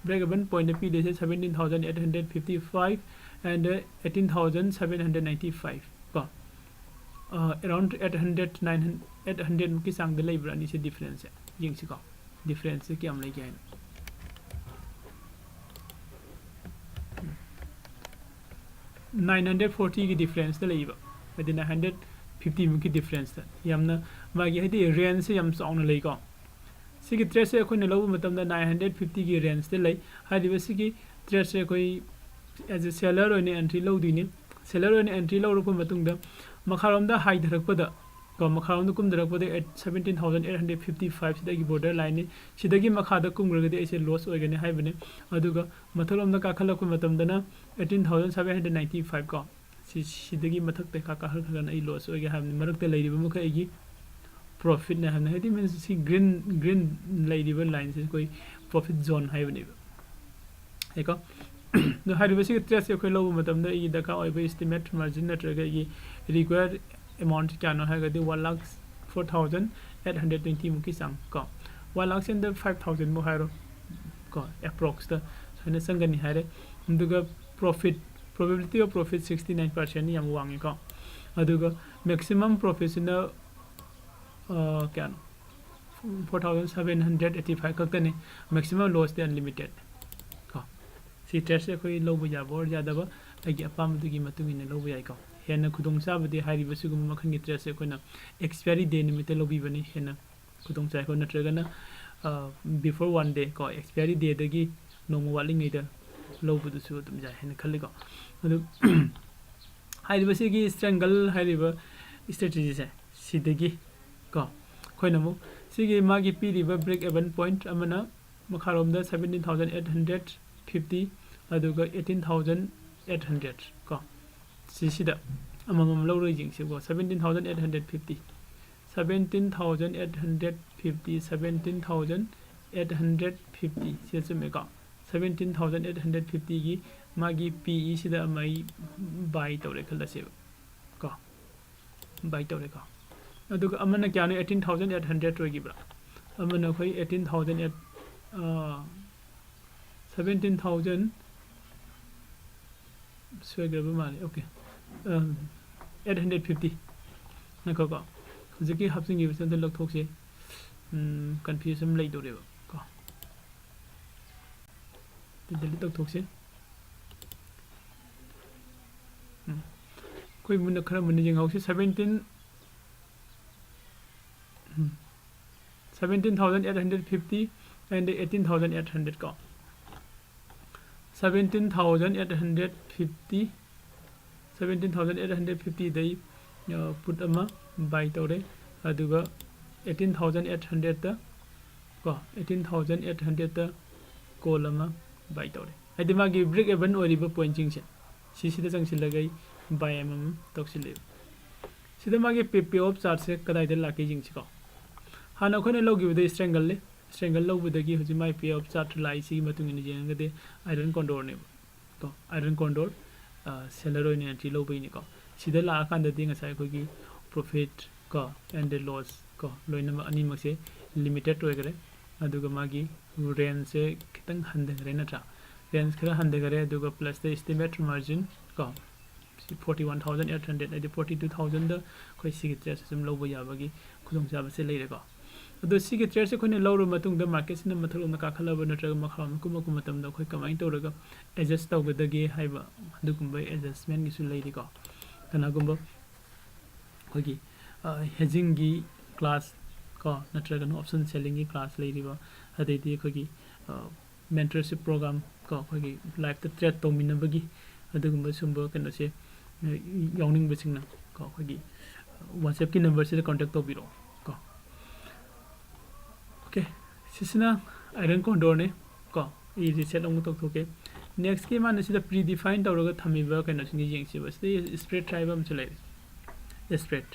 Break even point ꯄꯤꯔꯤꯁꯦ seventeen thousand eight hundred fifty five and eighteen thousand seven hundred ninety five ꯀꯣ꯫ ꯑ, around eight hundred, nine hundred, eight hundred ꯃꯨꯛꯀꯤ ꯆꯥꯡꯗ ꯂꯩꯕ꯭ꯔꯥ ꯑꯅꯤꯁꯦ difference ꯁꯦ? ꯌꯦꯡꯁꯤꯀꯣ꯫ Difference ꯁꯦ ꯀꯌꯥꯝ ꯂꯩꯒꯦ ꯍꯥꯏꯅ꯫ nine hundred forty ꯒꯤ difference ꯇ ꯂꯩꯕ, ꯍꯥꯏꯗꯤ nine hundred fifty ꯃꯨꯛꯀꯤ difference ꯇ꯫ ꯌꯥꯝꯅ ꯃꯥꯒꯤ ꯍꯥꯏꯗꯤ range ꯁꯦ ꯌꯥꯝ ꯆꯥꯎꯅ ꯂꯩꯀꯣ꯫ ꯁꯤꯒꯤ trade ꯁꯦ ꯑꯩꯈꯣꯏꯅ ꯂꯧꯕ ꯃꯇꯝꯗ nine hundred fifty ꯒꯤ range ꯇ ꯂꯩ꯫ ꯍꯥꯏꯔꯤꯕ ꯁꯤꯒꯤ trade ꯁꯦ ꯑꯩꯈꯣꯏ as a seller ꯑꯣꯏꯅ entry ꯂꯧꯗꯣꯏꯅꯤ꯫ Seller ꯑꯣꯏꯅ entry ꯂꯧꯔꯛꯄ ꯃꯇꯨꯡꯗ ꯃꯈꯥꯔꯣꯝꯗ ꯍꯥꯏꯊꯔꯛꯄꯗ ꯀꯣ, ꯃꯈꯥꯔꯣꯝꯗ ꯀꯨꯝꯊꯔꯛꯄꯗ at seventeen thousand eight hundred fifty five ꯁꯤꯗꯒꯤ border line ꯅꯤ꯫ ꯁꯤꯗꯒꯤ ꯃꯈꯥꯗ ꯀꯨꯝꯈ꯭ꯔꯒꯗꯤ ꯑꯩꯁꯦ loss ꯑꯣꯏꯒꯅꯤ ꯍꯥꯏꯕꯅꯤ꯫ ꯑꯗꯨꯒ ꯃꯊꯛꯂꯣꯝꯗ ꯀꯥꯈꯠꯂꯛꯄ ꯃꯇꯝꯗꯅ eighteen thousand seven hundred ninety five ꯀꯣ, ꯁꯤ, ꯁꯤꯗꯒꯤ ꯃꯊꯛꯇ ꯀꯥ-, ꯀꯥꯈꯠꯈ꯭ꯔꯒꯅ ꯑꯩ loss ꯑꯣꯏꯒꯦ ꯍꯥꯏꯕꯅꯤ꯫ ꯃꯔꯛꯇ ꯂꯩꯔꯤꯕ ꯃꯈꯩ ꯑꯩꯒꯤ profit ꯅꯦ ꯍꯥꯏꯕꯅꯤ꯫ ꯍꯥꯏꯗꯤ means ꯁꯤ green, green ꯂꯩꯔꯤꯕ line ꯁꯦ ꯑꯩꯈꯣꯏ profit zone ꯍꯥꯏꯕꯅꯦꯕ꯫ ꯌꯥꯏꯀꯣ? ꯑꯗꯣ ꯍꯥꯏꯔꯤꯕꯁꯤꯒꯤ trade ꯁꯦ ꯑꯩꯈꯣꯏ ꯂꯧꯕ ꯃꯇꯝꯗ ꯑꯩꯒꯤ ꯗꯔꯀꯥꯔ ꯑꯣꯏꯕ estimate margin ꯅꯠꯇ꯭ꯔꯒ ꯑꯩꯒꯤ required amount ꯁꯤ ꯀꯌꯥꯅꯣ ꯍꯥꯏꯔꯒꯗꯤ one lakh four thousand eight hundred twenty ꯃꯨꯛꯀꯤ ꯆꯥꯡ ꯀꯣ, one lakh and five thousand ꯃꯨꯛ ꯍꯥꯏꯔꯣ ꯀꯣ, approx ꯇ ꯁꯨꯃꯥꯏꯅ ꯆꯪꯒꯅꯤ ꯍꯥꯏꯔꯦ꯫ ꯑꯗꯨꯒ profit, probability of profit sixty nine percent ꯅꯤ, ꯌꯥꯝ ꯋꯥꯡꯉꯤꯀꯣ꯫ ꯑꯗꯨꯒ maximum profit ꯁꯤꯅ, ꯑ, ꯀꯌꯥꯅꯣ? Four thousand seven hundred eighty five ꯈꯛꯇꯅꯤ꯫ Maximum loss ꯗꯤ unlimited ꯀꯣ꯫ ꯁꯤ trade ꯁꯦ ꯑꯩꯈꯣꯏ ꯂꯧꯕ ꯌꯥꯕ or ꯌꯥꯗꯕ ꯑꯩꯒꯤ ꯑꯄꯥꯝꯕꯗꯨꯒꯤ ꯃꯇꯨꯡ ꯏꯟꯅ ꯂꯧꯕ ꯌꯥꯏꯀꯣ꯫ ꯍꯦꯟꯅ ꯈꯨꯗꯣꯡꯆꯥꯕꯗꯤ ꯍꯥꯏꯔꯤꯕ ꯁꯤꯒꯨꯝꯕ ꯃꯈꯜꯒꯤ trade ꯁꯦ ꯑꯩꯈꯣꯏꯅ expiry day ꯅꯨꯃꯤꯠꯇ ꯂꯧꯕꯤꯕꯅꯤ ꯍꯦꯟꯅ ꯈꯨꯗꯣꯡꯆꯥꯏꯀꯣ꯫ ꯅꯠꯇ꯭ꯔꯒꯅ, ꯑ, before one day ꯀꯣ, expiry day ꯗꯒꯤ ꯅꯣꯡꯃ ꯋꯥꯠꯂꯤꯉꯩꯗ ꯂꯧꯕꯗꯨꯁꯨ ꯑꯗꯨꯝ ꯌꯥꯏ ꯍꯥꯏꯅ ꯈꯜꯂꯤꯀꯣ꯫ ꯑꯗꯨ ꯍꯥꯏꯔꯤꯕ ꯁꯤꯒꯤ strangle ꯍꯥꯏꯔꯤꯕ strategy ꯁꯦ ꯁꯤꯗꯒꯤ ꯀꯣ, ꯑꯩꯈꯣꯏꯅ ꯑꯃꯨꯛ ꯁꯤꯒꯤ ꯃꯥꯒꯤ ꯄꯤꯔꯤꯕ break even point ꯑꯃꯅ ꯃꯈꯥꯔꯣꯝꯗ seventeen thousand eight hundred fifty, ꯑꯗꯨꯒ eighteen thousand eight hundred ꯀꯣ, ꯁꯤꯁꯤꯗ ꯑꯃꯃꯝ ꯂꯧꯔ ꯌꯦꯡꯁꯤꯀꯣ꯫ Seventeen thousand eight hundred fifty, seventeen thousand eight hundred fifty, seventeen thousand eight hundred fifty ꯁꯤꯗ ꯆꯨꯝꯃꯦꯀꯣ꯫ Seventeen thousand eight hundred fifty ꯒꯤ ꯃꯥꯒꯤ P E ꯁꯤꯗ ꯑꯃ ꯑꯩ buy ꯇꯧꯔꯦ ꯈꯜꯂꯁꯦꯕ ꯀꯣ, buy ꯇꯧꯔꯦꯀꯣ꯫ ꯑꯗꯨꯒ ꯑꯃꯅ ꯀꯌꯥꯅꯣ? Eighteen thousand eight hundred ꯑꯣꯏꯈꯤꯕ꯭ꯔꯥ? ꯑꯃꯅ ꯑꯩꯈꯣꯏ eighteen thousand eight, ꯑꯥ, seventeen thousand, ꯁꯣꯏꯈ꯭ꯔꯕ ꯃꯥꯜꯂꯦ꯫ Okay, ꯑꯥ, eight hundred fifty꯫ ꯉꯥꯏꯈꯣꯀꯣ, ꯍꯧꯖꯤꯛꯀꯤ ꯍꯥꯞꯆꯤꯟꯈꯤꯕꯁꯦ ꯑꯝꯇ ꯂꯧꯊꯣꯛꯁꯦ꯫ ꯎꯝ, confuse ꯑꯃ ꯂꯩꯗꯧꯔꯦꯕ ꯀꯣ꯫ Delete ꯇꯧꯊꯣꯛꯁꯦ꯫ ꯑꯩꯈꯣꯏ ꯃꯨꯟꯅ ꯈꯔ ꯃꯨꯟꯅ ꯌꯦꯡꯍꯧꯁꯤ꯫ Seventeen, seventeen thousand eight hundred fifty and eighteen thousand eight hundred ꯀꯣ꯫ Seventeen thousand eight hundred fifty, seventeen thousand eight hundred fifty ꯗꯩ put ꯑꯃ buy ꯇꯧꯔꯦ, ꯑꯗꯨꯒ eighteen thousand eight hundred ꯀꯣ, eighteen thousand eight hundred call ꯑꯃ buy ꯇꯧꯔꯦ꯫ ꯍꯥꯏꯗꯤ ꯃꯥꯒꯤ break even ꯑꯣꯏꯔꯤꯕ point ꯁꯤꯡꯁꯦ, ꯁꯤꯁꯤꯗ ꯆꯪꯁꯤꯜꯂꯒ ꯑꯩ buy ꯑꯃꯃꯝ ꯇꯧꯁꯤꯜꯂꯦꯕ꯫ ꯁꯤꯗ ꯃꯥꯒꯤ pay, pay of charge ꯁꯦ ꯀꯗꯥꯏꯗ ꯂꯥꯛꯀꯦ ꯌꯦꯡꯁꯤꯀꯣ꯫ ꯍꯥꯟꯅ ꯑꯩꯈꯣꯏꯅ ꯂꯧꯈꯤꯕꯗ strangle ꯅꯤ꯫ Strangle ꯂꯧꯕꯗꯒꯤ ꯍꯧꯖꯤꯛ ꯃꯥꯒꯤ pay of charge ꯂꯥꯛꯏꯁꯤꯒꯤ ꯃꯇꯨꯡ ꯏꯟꯅ ꯌꯦꯡꯉꯒꯗꯤ Iron Condor ꯅꯦꯕ꯫ ꯀꯣ, Iron Condor, seller ꯑꯣꯏꯅ entry ꯂꯧꯕꯒꯤꯅꯤꯀꯣ꯫ ꯁꯤꯗ ꯂꯥꯛꯑꯀꯥꯟꯗꯗꯤ ꯉꯁꯥꯏ ꯑꯩꯈꯣꯏꯒꯤ profit ꯀꯣ and the loss ꯀꯣ, ꯂꯣꯏꯅꯃꯛ ꯑꯅꯤꯃꯛꯁꯦ limited ꯑꯣꯏꯈꯔꯦ꯫ ꯑꯗꯨꯒ ꯃꯥꯒꯤ range ꯁꯦ ꯈꯤꯇꯪ ꯍꯟꯊꯈꯔꯦ ꯅꯠꯇ꯭ꯔꯥ? Range ꯈꯔ ꯍꯟꯊꯈꯔꯦ, ꯑꯗꯨꯒ plus the estimate margin ꯀꯣ, ꯁꯤ forty one thousand eight hundred ꯍꯥꯏꯗꯤ forty two thousand ꯑꯩꯈꯣꯏ ꯁꯤꯒꯤ trade ꯁꯦ ꯑꯗꯨꯝ ꯂꯧꯕ ꯌꯥꯕꯒꯤ ꯈꯨꯗꯣꯡꯆꯥꯕꯁꯦ ꯂꯩꯔꯦꯀꯣ꯫ ꯑꯗꯣ ꯁꯤꯒꯤ trade ꯁꯦ ꯑꯩꯈꯣꯏꯅ ꯂꯧꯔꯕ ꯃꯇꯨꯡꯗ market ꯁꯤꯅ ꯃꯊꯛꯂꯣꯝꯗ ꯀꯥꯈꯠꯂꯕ ꯅꯠꯇ꯭ꯔꯒ ꯃꯈꯥꯔꯣꯝꯗ ꯀꯨꯝꯃꯛꯄ ꯃꯇꯝꯗ ꯑꯩꯈꯣꯏ ꯀꯃꯥꯏꯅ ꯇꯧꯔꯒ adjust ꯇꯧꯒꯗꯒꯦ ꯍꯥꯏꯕ ꯑꯗꯨꯒꯨꯝꯕ adjustment ꯒꯤꯁꯨ ꯂꯩꯔꯤꯀꯣ꯫ ꯀꯅꯥꯒꯨꯝꯕ ꯑꯩꯈꯣꯏꯒꯤ hedging ꯒꯤ class ꯀꯣ, ꯅꯠꯇ꯭ꯔꯒꯅ option selling ꯒꯤ class ꯂꯩꯔꯤꯕ, ꯑꯗꯩꯗꯤ ꯑꯩꯈꯣꯏꯒꯤ mentorship program ꯀꯣ, ꯑꯩꯈꯣꯏꯒꯤ live ꯇ trade ꯇꯧꯃꯤꯟꯅꯕꯒꯤ ꯑꯗꯨꯒꯨꯝꯕ ꯁꯨꯝꯕ ꯀꯩꯅꯣꯁꯦ ꯌꯥꯎꯅꯤꯡꯕꯁꯤꯡꯅ ꯀꯣ, ꯑꯩꯈꯣꯏꯒꯤ WhatsApp ꯀꯤ number ꯁꯤꯗ contact ꯇꯧꯕꯤꯔꯛꯑꯣ ꯀꯣ꯫ Okay, ꯁꯤꯁꯤꯅ Iron Condor ꯅꯦ ꯀꯣ꯫ ꯑꯩ reset ꯑꯃꯨꯛ ꯇꯧꯊꯣꯛꯀꯦ꯫ Next ꯀꯤ ꯃꯥꯅ ꯁꯤꯗ pre define ꯇꯧꯔꯒ ꯊꯝꯃꯤꯕ ꯀꯩꯅꯣꯁꯤꯡꯁꯦ ꯌꯦꯡꯁꯤꯕ꯫ ꯁꯤꯗ spread ꯍꯥꯏꯕ ꯑꯃꯁꯨ ꯂꯩꯔꯦ꯫ Spread,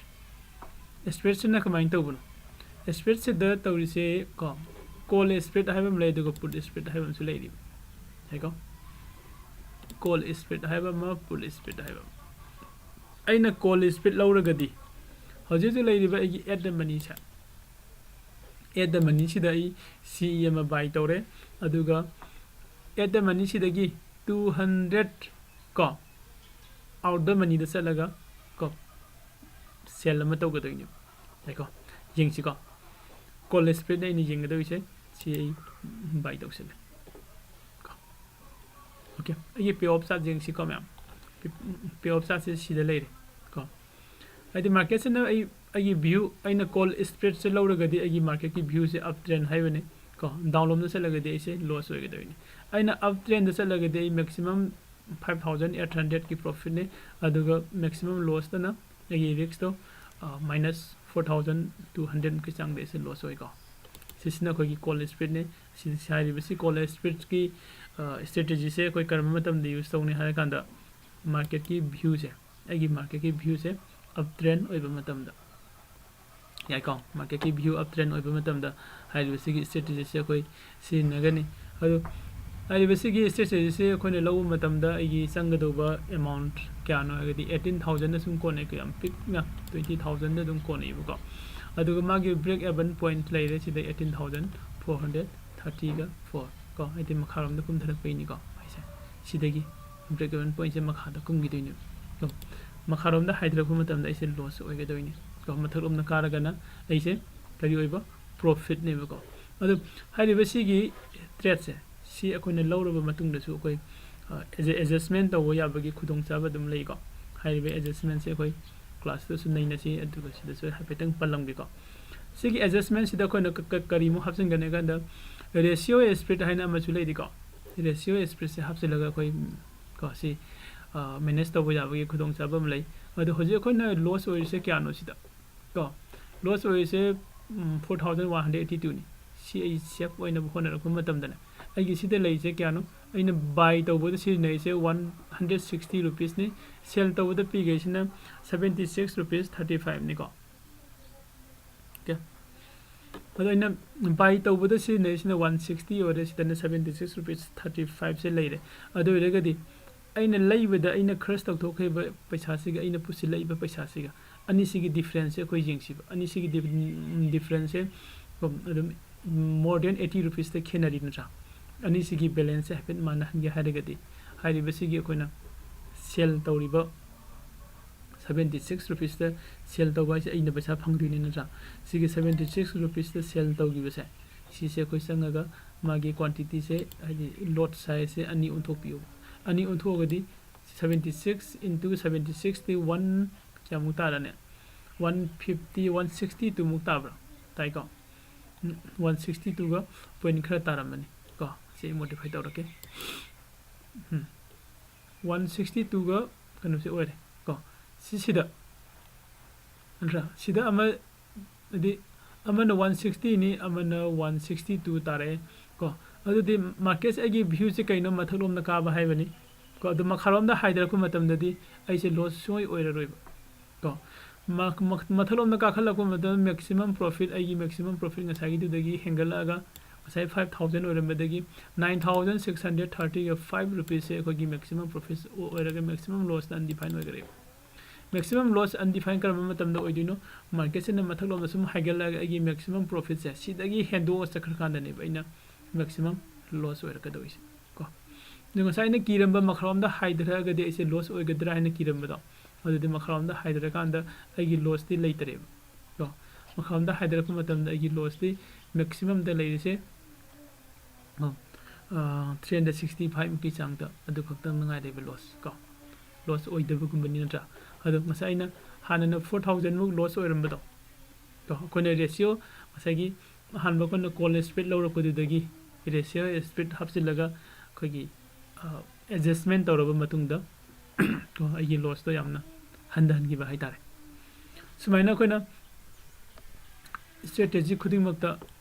spread ꯁꯤꯅ ꯀꯃꯥꯏꯅ ꯇꯧꯕꯅꯣ? Spread ꯁꯤꯗ ꯇꯧꯔꯤꯁꯦ ꯀꯣ, call spread ꯍꯥꯏꯕ ꯑꯃ ꯂꯩ, ꯑꯗꯨꯒ put spread ꯍꯥꯏꯕ ꯑꯃꯁꯨ ꯂꯩꯔꯤꯕ ꯍꯥꯏꯀꯣ꯫ Call spread ꯍꯥꯏꯕ ꯑꯃ, put spread ꯍꯥꯏꯕ ꯑꯃ꯫ ꯑꯩꯅ call spread ꯂꯧꯔꯒꯗꯤ ꯍꯧꯖꯤꯛ ꯍꯧꯖꯤꯛ ꯂꯩꯔꯤꯕ ꯑꯩꯒꯤ at the money say, at the money ꯁꯤꯗ ꯑꯩ C E ꯑꯃ buy ꯇꯧꯔꯦ, ꯑꯗꯨꯒ at the money ꯁꯤꯗꯒꯤ two hundred ꯀꯣ, out the money ꯗ ꯆꯠꯂꯒ ꯀꯣ, sell ꯑꯃ ꯇꯧꯒꯗꯣꯏꯅꯦꯕ꯫ ꯉꯥꯏꯈꯣ, ꯌꯦꯡꯁꯤꯀꯣ꯫ Call spread ꯅꯦ ꯑꯩꯅ ꯌꯦꯡꯒꯗꯧꯔꯤꯁꯦ꯫ ꯁꯤ ꯑꯩ buy ꯇꯧꯁꯤꯜꯂꯦ꯫ Okay, ꯑꯩꯒꯤ pay of charge ꯌꯦꯡꯁꯤꯀꯣ ꯃꯌꯥꯝ꯫ Pay of charge ꯁꯦ ꯁꯤꯗ ꯂꯩꯔꯦ꯫ ꯍꯥꯏꯗꯤ ꯃꯥꯔꯀꯦꯠꯁꯤꯅ ꯑꯩ ꯑꯩꯒꯤ ꯚ꯭ꯌꯨ, ꯑꯩꯅ ꯀꯣꯜ ꯁ꯭ꯄ꯭ꯔꯦꯗꯁꯦ ꯂꯧꯔꯒꯗꯤ ꯑꯩꯒꯤ ꯃꯥꯔꯀꯦꯠꯀꯤ ꯚ꯭ꯌꯨꯁꯦ ꯑꯞ ꯇ꯭ꯔꯦꯟ ꯍꯥꯏꯕꯅꯤ ꯀꯣ꯫ ꯗꯥꯎꯟ ꯂꯣꯝꯗ ꯆꯠꯂꯒꯗꯤ ꯑꯩꯁꯦ ꯂꯣꯁ ꯑꯣꯏꯒꯗꯣꯏꯅꯤ꯫ ꯑꯩꯅ ꯑꯞ ꯇ꯭ꯔꯦꯟꯗ ꯆꯠꯂꯒꯗꯤ ꯑꯩ ꯃꯦꯛꯁꯤꯃꯝ ꯐꯥꯏꯚ ꯊꯥꯎꯖꯟ ꯑꯩꯠ ꯍꯟꯗ꯭ꯔꯦꯗꯀꯤ ꯄ꯭ꯔꯣꯐꯤꯠꯅꯤ꯫ ꯑꯗꯨꯒ ꯃꯦꯛꯁꯤꯃꯝ ꯂꯣꯁꯇꯅ ꯑꯩꯒꯤ ꯔꯤꯛꯁꯇꯣ ꯃꯥꯏꯅꯁ ꯐꯣꯔ ꯊꯥꯎꯖꯟ ꯇꯨ ꯍꯟꯗ꯭ꯔꯦꯗꯃꯨꯛꯀꯤ ꯆꯥꯡꯗ ꯑꯩꯁꯦ ꯂꯣꯁ ꯑꯣꯏꯀꯣ꯫ ꯁꯤꯁꯤꯅ ꯑꯩꯈꯣꯏꯒꯤ ꯀꯣꯜ ꯁ꯭ꯄ꯭ꯔꯦꯗꯅꯤ꯫ ꯁꯤ ꯍꯥꯏꯔꯤꯕꯁꯤ ꯀꯣꯜ ꯁ꯭ꯄ꯭ꯔꯦꯗꯀꯤ ꯁ꯭ꯇ꯭ꯔꯦꯇꯦꯖꯤꯁꯦ ꯑꯩꯈꯣꯏ ꯀꯔꯝꯕ ꯃꯇꯝꯗ ꯌꯨꯁ ꯇꯧꯅꯤ ꯍꯥꯏꯔꯀꯥꯟꯗ ꯃꯥꯔꯀꯦꯠꯀꯤ ꯚ꯭ꯌꯨꯁꯦ, ꯑꯩꯒꯤ ꯃꯥꯔꯀꯦꯠꯀꯤ ꯚ꯭ꯌꯨꯁꯦ ꯑꯞ ꯇ꯭ꯔꯦꯟ ꯑꯣꯏꯕ ꯃꯇꯝꯗ, ꯌꯥꯏꯀꯣ, ꯃꯥꯔꯀꯦꯠꯀꯤ ꯚ꯭ꯌꯨ ꯑꯞ ꯇ꯭ꯔꯦꯟ ꯑꯣꯏꯕ ꯃꯇꯝꯗ ꯍꯥꯏꯔꯤꯕꯁꯤꯒꯤ ꯁ꯭ꯇ꯭ꯔꯦꯇꯦꯖꯤꯁꯦ ꯑꯩꯈꯣꯏ ꯁꯤꯖꯤꯟꯅꯒꯅꯤ꯫ ꯑꯗꯨ ꯍꯥꯏꯔꯤꯕꯁꯤꯒꯤ ꯁ꯭ꯇ꯭ꯔꯦꯇꯦꯖꯤꯁꯦ ꯑꯩꯈꯣꯏꯅ ꯂꯧꯕ ꯃꯇꯝꯗ ꯑꯩꯒꯤ ꯆꯪꯒꯗꯧꯕ ꯑꯦꯃꯥꯎꯟꯠ ꯀꯌꯥꯅꯣ ꯍꯥꯏꯔꯒꯗꯤ ꯑꯩꯠꯇꯤꯟ ꯊꯥꯎꯖꯟꯗ ꯁꯨꯝ ꯀꯣꯟꯅꯩꯀꯣ, ꯌꯥꯝ ꯄꯤꯛꯅ ꯇ꯭ꯋꯦꯟꯇꯤ ꯊꯥꯎꯖꯟꯗ ꯑꯗꯨꯝ ꯀꯣꯟꯅꯩꯕꯀꯣ꯫ ꯑꯗꯨꯒ ꯃꯥꯒꯤ ꯕ꯭ꯔꯦꯛ ꯑꯦꯚꯟ ꯄꯣꯏꯟꯠ ꯂꯩꯔꯦ ꯁꯤꯗ, ꯑꯩꯠꯇꯤꯟ ꯊꯥꯎꯖꯟ ꯐꯣꯔ ꯍꯟꯗ꯭ꯔꯦꯗ ꯊꯥꯔꯇꯤꯒ ꯐꯣꯔ ꯀꯣ, ꯍꯥꯏꯗꯤ ꯃꯈꯥꯔꯣꯝꯗ ꯀꯨꯝꯊꯔꯛꯄꯩꯅꯤꯀꯣ ꯑꯩꯁꯦ꯫ ꯁꯤꯗꯒꯤ ꯕ꯭ꯔꯦꯛ ꯏꯚꯟ ꯄꯣꯏꯟꯠꯁꯦ ꯃꯈꯥꯗ ꯀꯨꯝꯈꯤꯗꯣꯏꯅꯦꯕ꯫ ꯑꯗꯨꯝ ꯃꯈꯥꯔꯣꯝꯗ ꯍꯥꯏꯊꯔꯛꯄ ꯃꯇꯝꯗ ꯑꯩꯁꯦ ꯂꯣꯁ ꯑꯣꯏꯒꯗꯣꯏꯅꯤ ꯀꯣ, ꯃꯊꯛꯂꯣꯝꯗ ꯀꯥꯔꯒꯅ ꯑꯩꯁꯦ ꯀꯔꯤ ꯑꯣꯏꯕ? ꯄ꯭ꯔꯣꯐꯤꯠꯅꯦꯕꯀꯣ꯫ ꯑꯗꯨ ꯍꯥꯏꯔꯤꯕ ꯁꯤꯒꯤ ꯇ꯭ꯔꯦꯠꯁꯦ, ꯁꯤ ꯑꯩꯈꯣꯏꯅ ꯂꯧꯔꯕ ꯃꯇꯨꯡꯗꯁꯨ ꯑꯩꯈꯣꯏ ꯑꯦꯗꯖꯁꯃꯦꯟ ꯇꯧꯕ ꯌꯥꯕꯒꯤ ꯈꯨꯗꯣꯡꯆꯥꯕ ꯑꯗꯨꯝ ꯂꯩꯀꯣ꯫ ꯍꯥꯏꯔꯤꯕ ꯑꯦꯗꯖꯁꯃꯦꯟꯁꯦ ꯑꯩꯈꯣꯏ ꯀ꯭ꯂꯥꯁꯇꯁꯨ ꯅꯩꯅꯁꯤ, ꯑꯗꯨꯒ ꯁꯤꯗꯁꯨ ꯍꯥꯏꯐꯦꯠꯇꯪ ꯄꯜꯂꯝꯒꯦꯀꯣ꯫ ꯁꯤꯒꯤ ꯑꯦꯗꯖꯁꯃꯦꯟꯁꯤꯗ ꯑꯩꯈꯣꯏꯅ ꯀ-, ꯀ-, ꯀꯔꯤꯃꯨꯛ ꯍꯥꯞꯆꯤꯟꯒꯅꯤ ꯍꯥꯏ ꯀꯥꯟꯗ, ꯔꯦꯁꯤꯑꯣ ꯁ꯭ꯄ꯭ꯔꯦꯗ ꯍꯥꯏꯅ ꯑꯃꯁꯨ ꯂꯩꯔꯤꯀꯣ꯫ ꯔꯦꯁꯤꯑꯣ ꯁ꯭ꯄ꯭ꯔꯦꯗꯁꯦ ꯍꯥꯞꯆꯤꯜꯂꯒ ꯑꯩꯈꯣꯏ ꯀꯣ, ꯁꯤ ꯃꯦꯅꯦꯖ ꯇꯧꯕ ꯌꯥꯕꯒꯤ ꯈꯨꯗꯣꯡꯆꯥꯕ ꯑꯃ ꯂꯩ꯫ ꯑꯗꯣ ꯍꯧꯖꯤꯛ ꯑꯩꯈꯣꯏꯅ ꯂꯣꯁ ꯑꯣꯏꯔꯤꯁꯦ ꯀꯌꯥꯅꯣ ꯁꯤꯗ ꯀꯣ? ꯂꯣꯁ ꯑꯣꯏꯔꯤꯁꯦ four thousand one hundred eighty ꯇꯨꯅꯤ꯫ ꯁꯤ ꯑꯩ ꯁꯦꯞ ꯑꯣꯏꯅꯕ ꯍꯣꯠꯅꯔꯛꯄ ꯃꯇꯝꯗꯅꯦ, ꯑꯩꯒꯤ ꯁꯤꯗ ꯂꯩꯔꯤꯁꯦ ꯀꯌꯥꯅꯣ? ꯑꯩꯅ ꯕꯥꯏ ꯇꯧꯕꯗ ꯁꯤꯖꯤꯟꯅꯔꯤꯁꯦ ꯋꯥꯟ ꯍꯟꯗ꯭ꯔꯦꯗ ꯁꯤꯛꯁꯇꯤ ꯔꯨꯄꯤꯁꯅꯤ꯫ ꯁꯦꯜ ꯇꯧꯕꯗ ꯄꯤꯈꯩꯁꯤꯅ ꯁꯕꯦꯟꯇꯤ ꯁꯤꯛꯁ ꯔꯨꯄꯤꯁ ꯊꯥꯔꯇꯤ ꯐꯥꯏꯚꯅꯤꯀꯣ꯫ ꯑꯣꯀꯦ꯫ ꯑꯗꯣ ꯑꯩꯅ ꯕꯥꯏ ꯇꯧꯕꯗ ꯁꯤꯖꯤꯟꯅꯔꯤꯁꯤꯅ ꯋꯥꯟ ꯁꯤꯛꯁꯇꯤ ꯑꯣꯏꯔꯦ, ꯁꯤꯗꯅ ꯁꯕꯦꯟꯇꯤ ꯁꯤꯛꯁ ꯔꯨꯄꯤꯁ ꯊꯥꯔꯇꯤ ꯐꯥꯏꯚꯁꯦ ꯂꯩꯔꯦ꯫ ꯑꯗꯨ ꯑꯣꯏꯔꯒꯗꯤ ꯑꯩꯅ ꯂꯩꯕꯗ ꯑꯩꯅ ꯈꯔꯁ ꯇꯧꯊꯣꯛꯈ꯭ꯔꯤꯕ ꯄꯩꯁꯥꯁꯤꯒ ꯑꯩꯅ ꯄꯨꯁꯤꯜꯂꯛꯏꯕ ꯄꯩꯁꯥꯁꯤꯒ ꯑꯅꯤꯁꯤꯒꯤ ꯗꯤꯐ꯭ꯔꯦꯟꯁꯁꯦ ꯑꯩꯈꯣꯏ ꯌꯦꯡꯁꯤꯕ꯫ ꯑꯅꯤꯁꯤꯒꯤ ꯗꯤꯐ-, ꯗꯤꯐ꯭ꯔꯦꯟꯁꯁꯦ ꯑꯗꯨꯝ more than eighty ꯔꯨꯄꯤꯁꯇ ꯈꯦꯠꯅꯔꯤ ꯅꯠꯇ꯭ꯔꯥ? ꯑꯅꯤꯁꯤꯒꯤ ꯕꯦꯂꯦꯟꯁꯁꯦ ꯍꯥꯏꯐꯦꯠ ꯃꯥꯟꯅꯍꯟꯒꯦ ꯍꯥꯏꯔꯒꯗꯤ ꯍꯥꯏꯔꯤꯕꯁꯤꯒꯤ ꯑꯩꯈꯣꯏꯅ ꯁꯦꯜ ꯇꯧꯔꯤꯕ ꯁꯕꯦꯟꯇꯤ ꯁꯤꯛꯁ ꯔꯨꯄꯤꯁꯇ ꯁꯦꯜ ꯇꯧꯕ ꯍꯥꯏꯁꯦ ꯑꯩꯅ ꯄꯩꯁꯥ ꯐꯪꯗꯣꯏꯅꯤ ꯅꯠꯇ꯭ꯔꯥ? ꯁꯤꯒꯤ ꯁꯕꯦꯟꯇꯤ ꯁꯤꯛꯁ ꯔꯨꯄꯤꯁꯇ ꯁꯦꯜ ꯇꯧꯈꯤꯕꯁꯦ, ꯁꯤꯁꯦ ꯑꯩꯈꯣꯏ ꯆꯪꯉꯒ ꯃꯥꯒꯤ ꯀ꯭ꯋꯥꯟꯇꯤꯇꯤꯁꯦ, ꯍꯥꯏꯗꯤ ꯂꯣꯠ ꯁꯥꯏꯖꯁꯦ ꯑꯅꯤ ꯑꯣꯟꯊꯣꯛꯄꯤꯌꯨ꯫ ꯑꯅꯤ ꯑꯣꯟꯊꯣꯛꯑꯒꯗꯤ seventy six into seventy sixꯇꯤ ꯋꯥꯟ ꯀꯌꯥꯃꯨꯛ ꯇꯥꯔꯅꯤ? One fifty, one sixty two ꯃꯨꯛ ꯇꯥꯕ꯭ꯔꯥ? ꯇꯥꯏꯀꯣ? ꯎꯝ, one sixty two ꯒ point ꯈꯔ ꯇꯥꯔꯝꯃꯅꯤ ꯀꯣ꯫ ꯁꯤ ꯑꯩ modify ꯇꯧꯔꯛꯀꯦ꯫ ꯎꯝ꯫ One sixty two ꯒ ꯀꯩꯅꯣꯁꯦ ꯑꯣꯏꯔꯦ ꯀꯣ꯫ ꯁꯤꯁꯤꯗ, ꯅꯠꯇ꯭ꯔꯥ? ꯁꯤꯗ ꯑꯃ, ꯍꯥꯏꯗꯤ ꯑꯃꯅ one sixty ꯅꯤ, ꯑꯃꯅ one sixty two ꯇꯥꯔꯛꯑꯦ ꯀꯣ꯫ ꯑꯗꯨꯗꯤ market ꯁꯦ ꯑꯩꯒꯤ view ꯁꯦ ꯀꯩꯅꯣ? ꯃꯊꯛꯂꯣꯝꯗ ꯀꯥꯕ ꯍꯥꯏꯕꯅꯤ ꯀꯣ꯫ ꯑꯗꯨ ꯃꯈꯥꯔꯣꯝꯗ ꯍꯥꯏꯊꯔꯛꯄ ꯃꯇꯝꯗꯗꯤ ꯑꯩꯁꯦ loss ꯁꯨꯡꯑꯣꯏ ꯑꯣꯏꯔꯔꯣꯏꯕ ꯀꯣ꯫ ꯃ-, ꯃ-, ꯃꯊꯛꯂꯣꯝꯗ ꯀꯥꯈꯠꯂꯛꯄ ꯃꯇꯝꯗ maximum profit, ꯑꯩꯒꯤ maximum profit ꯉꯁꯥꯏꯒꯤꯗꯨꯗꯒꯤ ꯍꯦꯟꯒꯠꯂꯛꯑꯒ ꯉꯁꯥꯏ five thousand ꯑꯣꯏꯔꯝꯕꯗꯒꯤ nine thousand six hundred thirty ꯒ five rupees ꯁꯦ ꯑꯩꯈꯣꯏꯒꯤ maximum profit ꯑꯣꯏꯔꯒ maximum loss ꯇ undefined ꯑꯣꯏꯈ꯭ꯔꯦꯕ꯫ Maximum loss undefined ꯀꯔꯝꯕ ꯃꯇꯝꯗ ꯑꯣꯏꯗꯣꯏꯅꯣ? Market ꯁꯤꯅ ꯃꯊꯛꯂꯣꯝꯗ ꯁꯨꯝ ꯍꯥꯏꯒꯠꯂꯛꯑꯒ ꯑꯩꯒꯤ maximum profit ꯁꯦ ꯁꯤꯗꯒꯤ ꯍꯦꯟꯗꯣꯛꯑ ꯆꯠꯈ꯭ꯔꯀꯥꯟꯗꯅꯦꯕ ꯑꯩꯅ maximum loss ꯑꯣꯏꯔꯛꯀꯗꯧꯔꯤꯁꯦ ꯀꯣ꯫ ꯑꯗꯣ ꯉꯁꯥꯏ ꯑꯩꯅ ꯀꯤꯔꯝꯕ ꯃꯈꯥꯔꯣꯝꯗ ꯍꯥꯏꯊꯔꯛꯑꯒꯗꯤ ꯑꯩꯁꯦ loss ꯑꯣꯏꯒꯗ꯭ꯔꯥ ꯍꯥꯏꯅ ꯀꯤꯔꯝꯕꯗꯣ, ꯑꯗꯨꯗꯤ ꯃꯈꯥꯔꯣꯝꯗ ꯍꯥꯏꯊꯔꯀꯥꯟꯗ ꯑꯩꯒꯤ loss ꯇꯤ ꯂꯩꯇꯔꯦꯕ ꯀꯣ꯫ ꯃꯈꯥꯔꯣꯝꯗ ꯍꯥꯏꯊꯔꯛꯄ ꯃꯇꯝꯗ ꯑꯩꯒꯤ loss ꯇꯤ maximum ꯗ ꯂꯩꯔꯤꯁꯦ, ꯑ, ꯑ, three hundred sixty five ꯃꯨꯛꯀꯤ ꯆꯥꯡꯗ ꯑꯗꯨ ꯈꯛꯇꯪ ꯉꯥꯏꯔꯦꯕ loss ꯀꯣ꯫ Loss ꯑꯣꯏꯗꯕꯒꯨꯝꯕꯅꯤ ꯅꯠꯇ꯭ꯔꯥ? ꯑꯗꯣ ꯉꯁꯥꯏ ꯑꯩꯅ ꯍꯥꯟꯅꯅ four thousand ꯃꯨꯛ loss ꯑꯣꯏꯔꯝꯕꯗꯣ ꯀꯣ, ꯑꯩꯈꯣꯏꯅ ratio ꯉꯁꯥꯏꯒꯤ ꯑꯍꯥꯟꯕ ꯑꯩꯈꯣꯏꯅ call spread ꯂꯧꯔꯛꯄꯗꯨꯗꯒꯤ ratio spread ꯍꯥꯞꯆꯤꯜꯂꯒ ꯑꯩꯈꯣꯏꯒꯤ, ꯑ, adjustment ꯇꯧꯔꯕ ꯃꯇꯨꯡꯗ ꯀꯣ, ꯑꯩꯒꯤ loss ꯇꯣ ꯌꯥꯝꯅ ꯍꯟꯊꯍꯟꯈꯤꯕ ꯍꯥꯏꯇꯥꯔꯦ꯫ ꯁꯨꯃꯥꯏꯅ ꯑꯩꯈꯣꯏꯅ strategy ꯈꯨꯗꯤꯡꯃꯛꯇ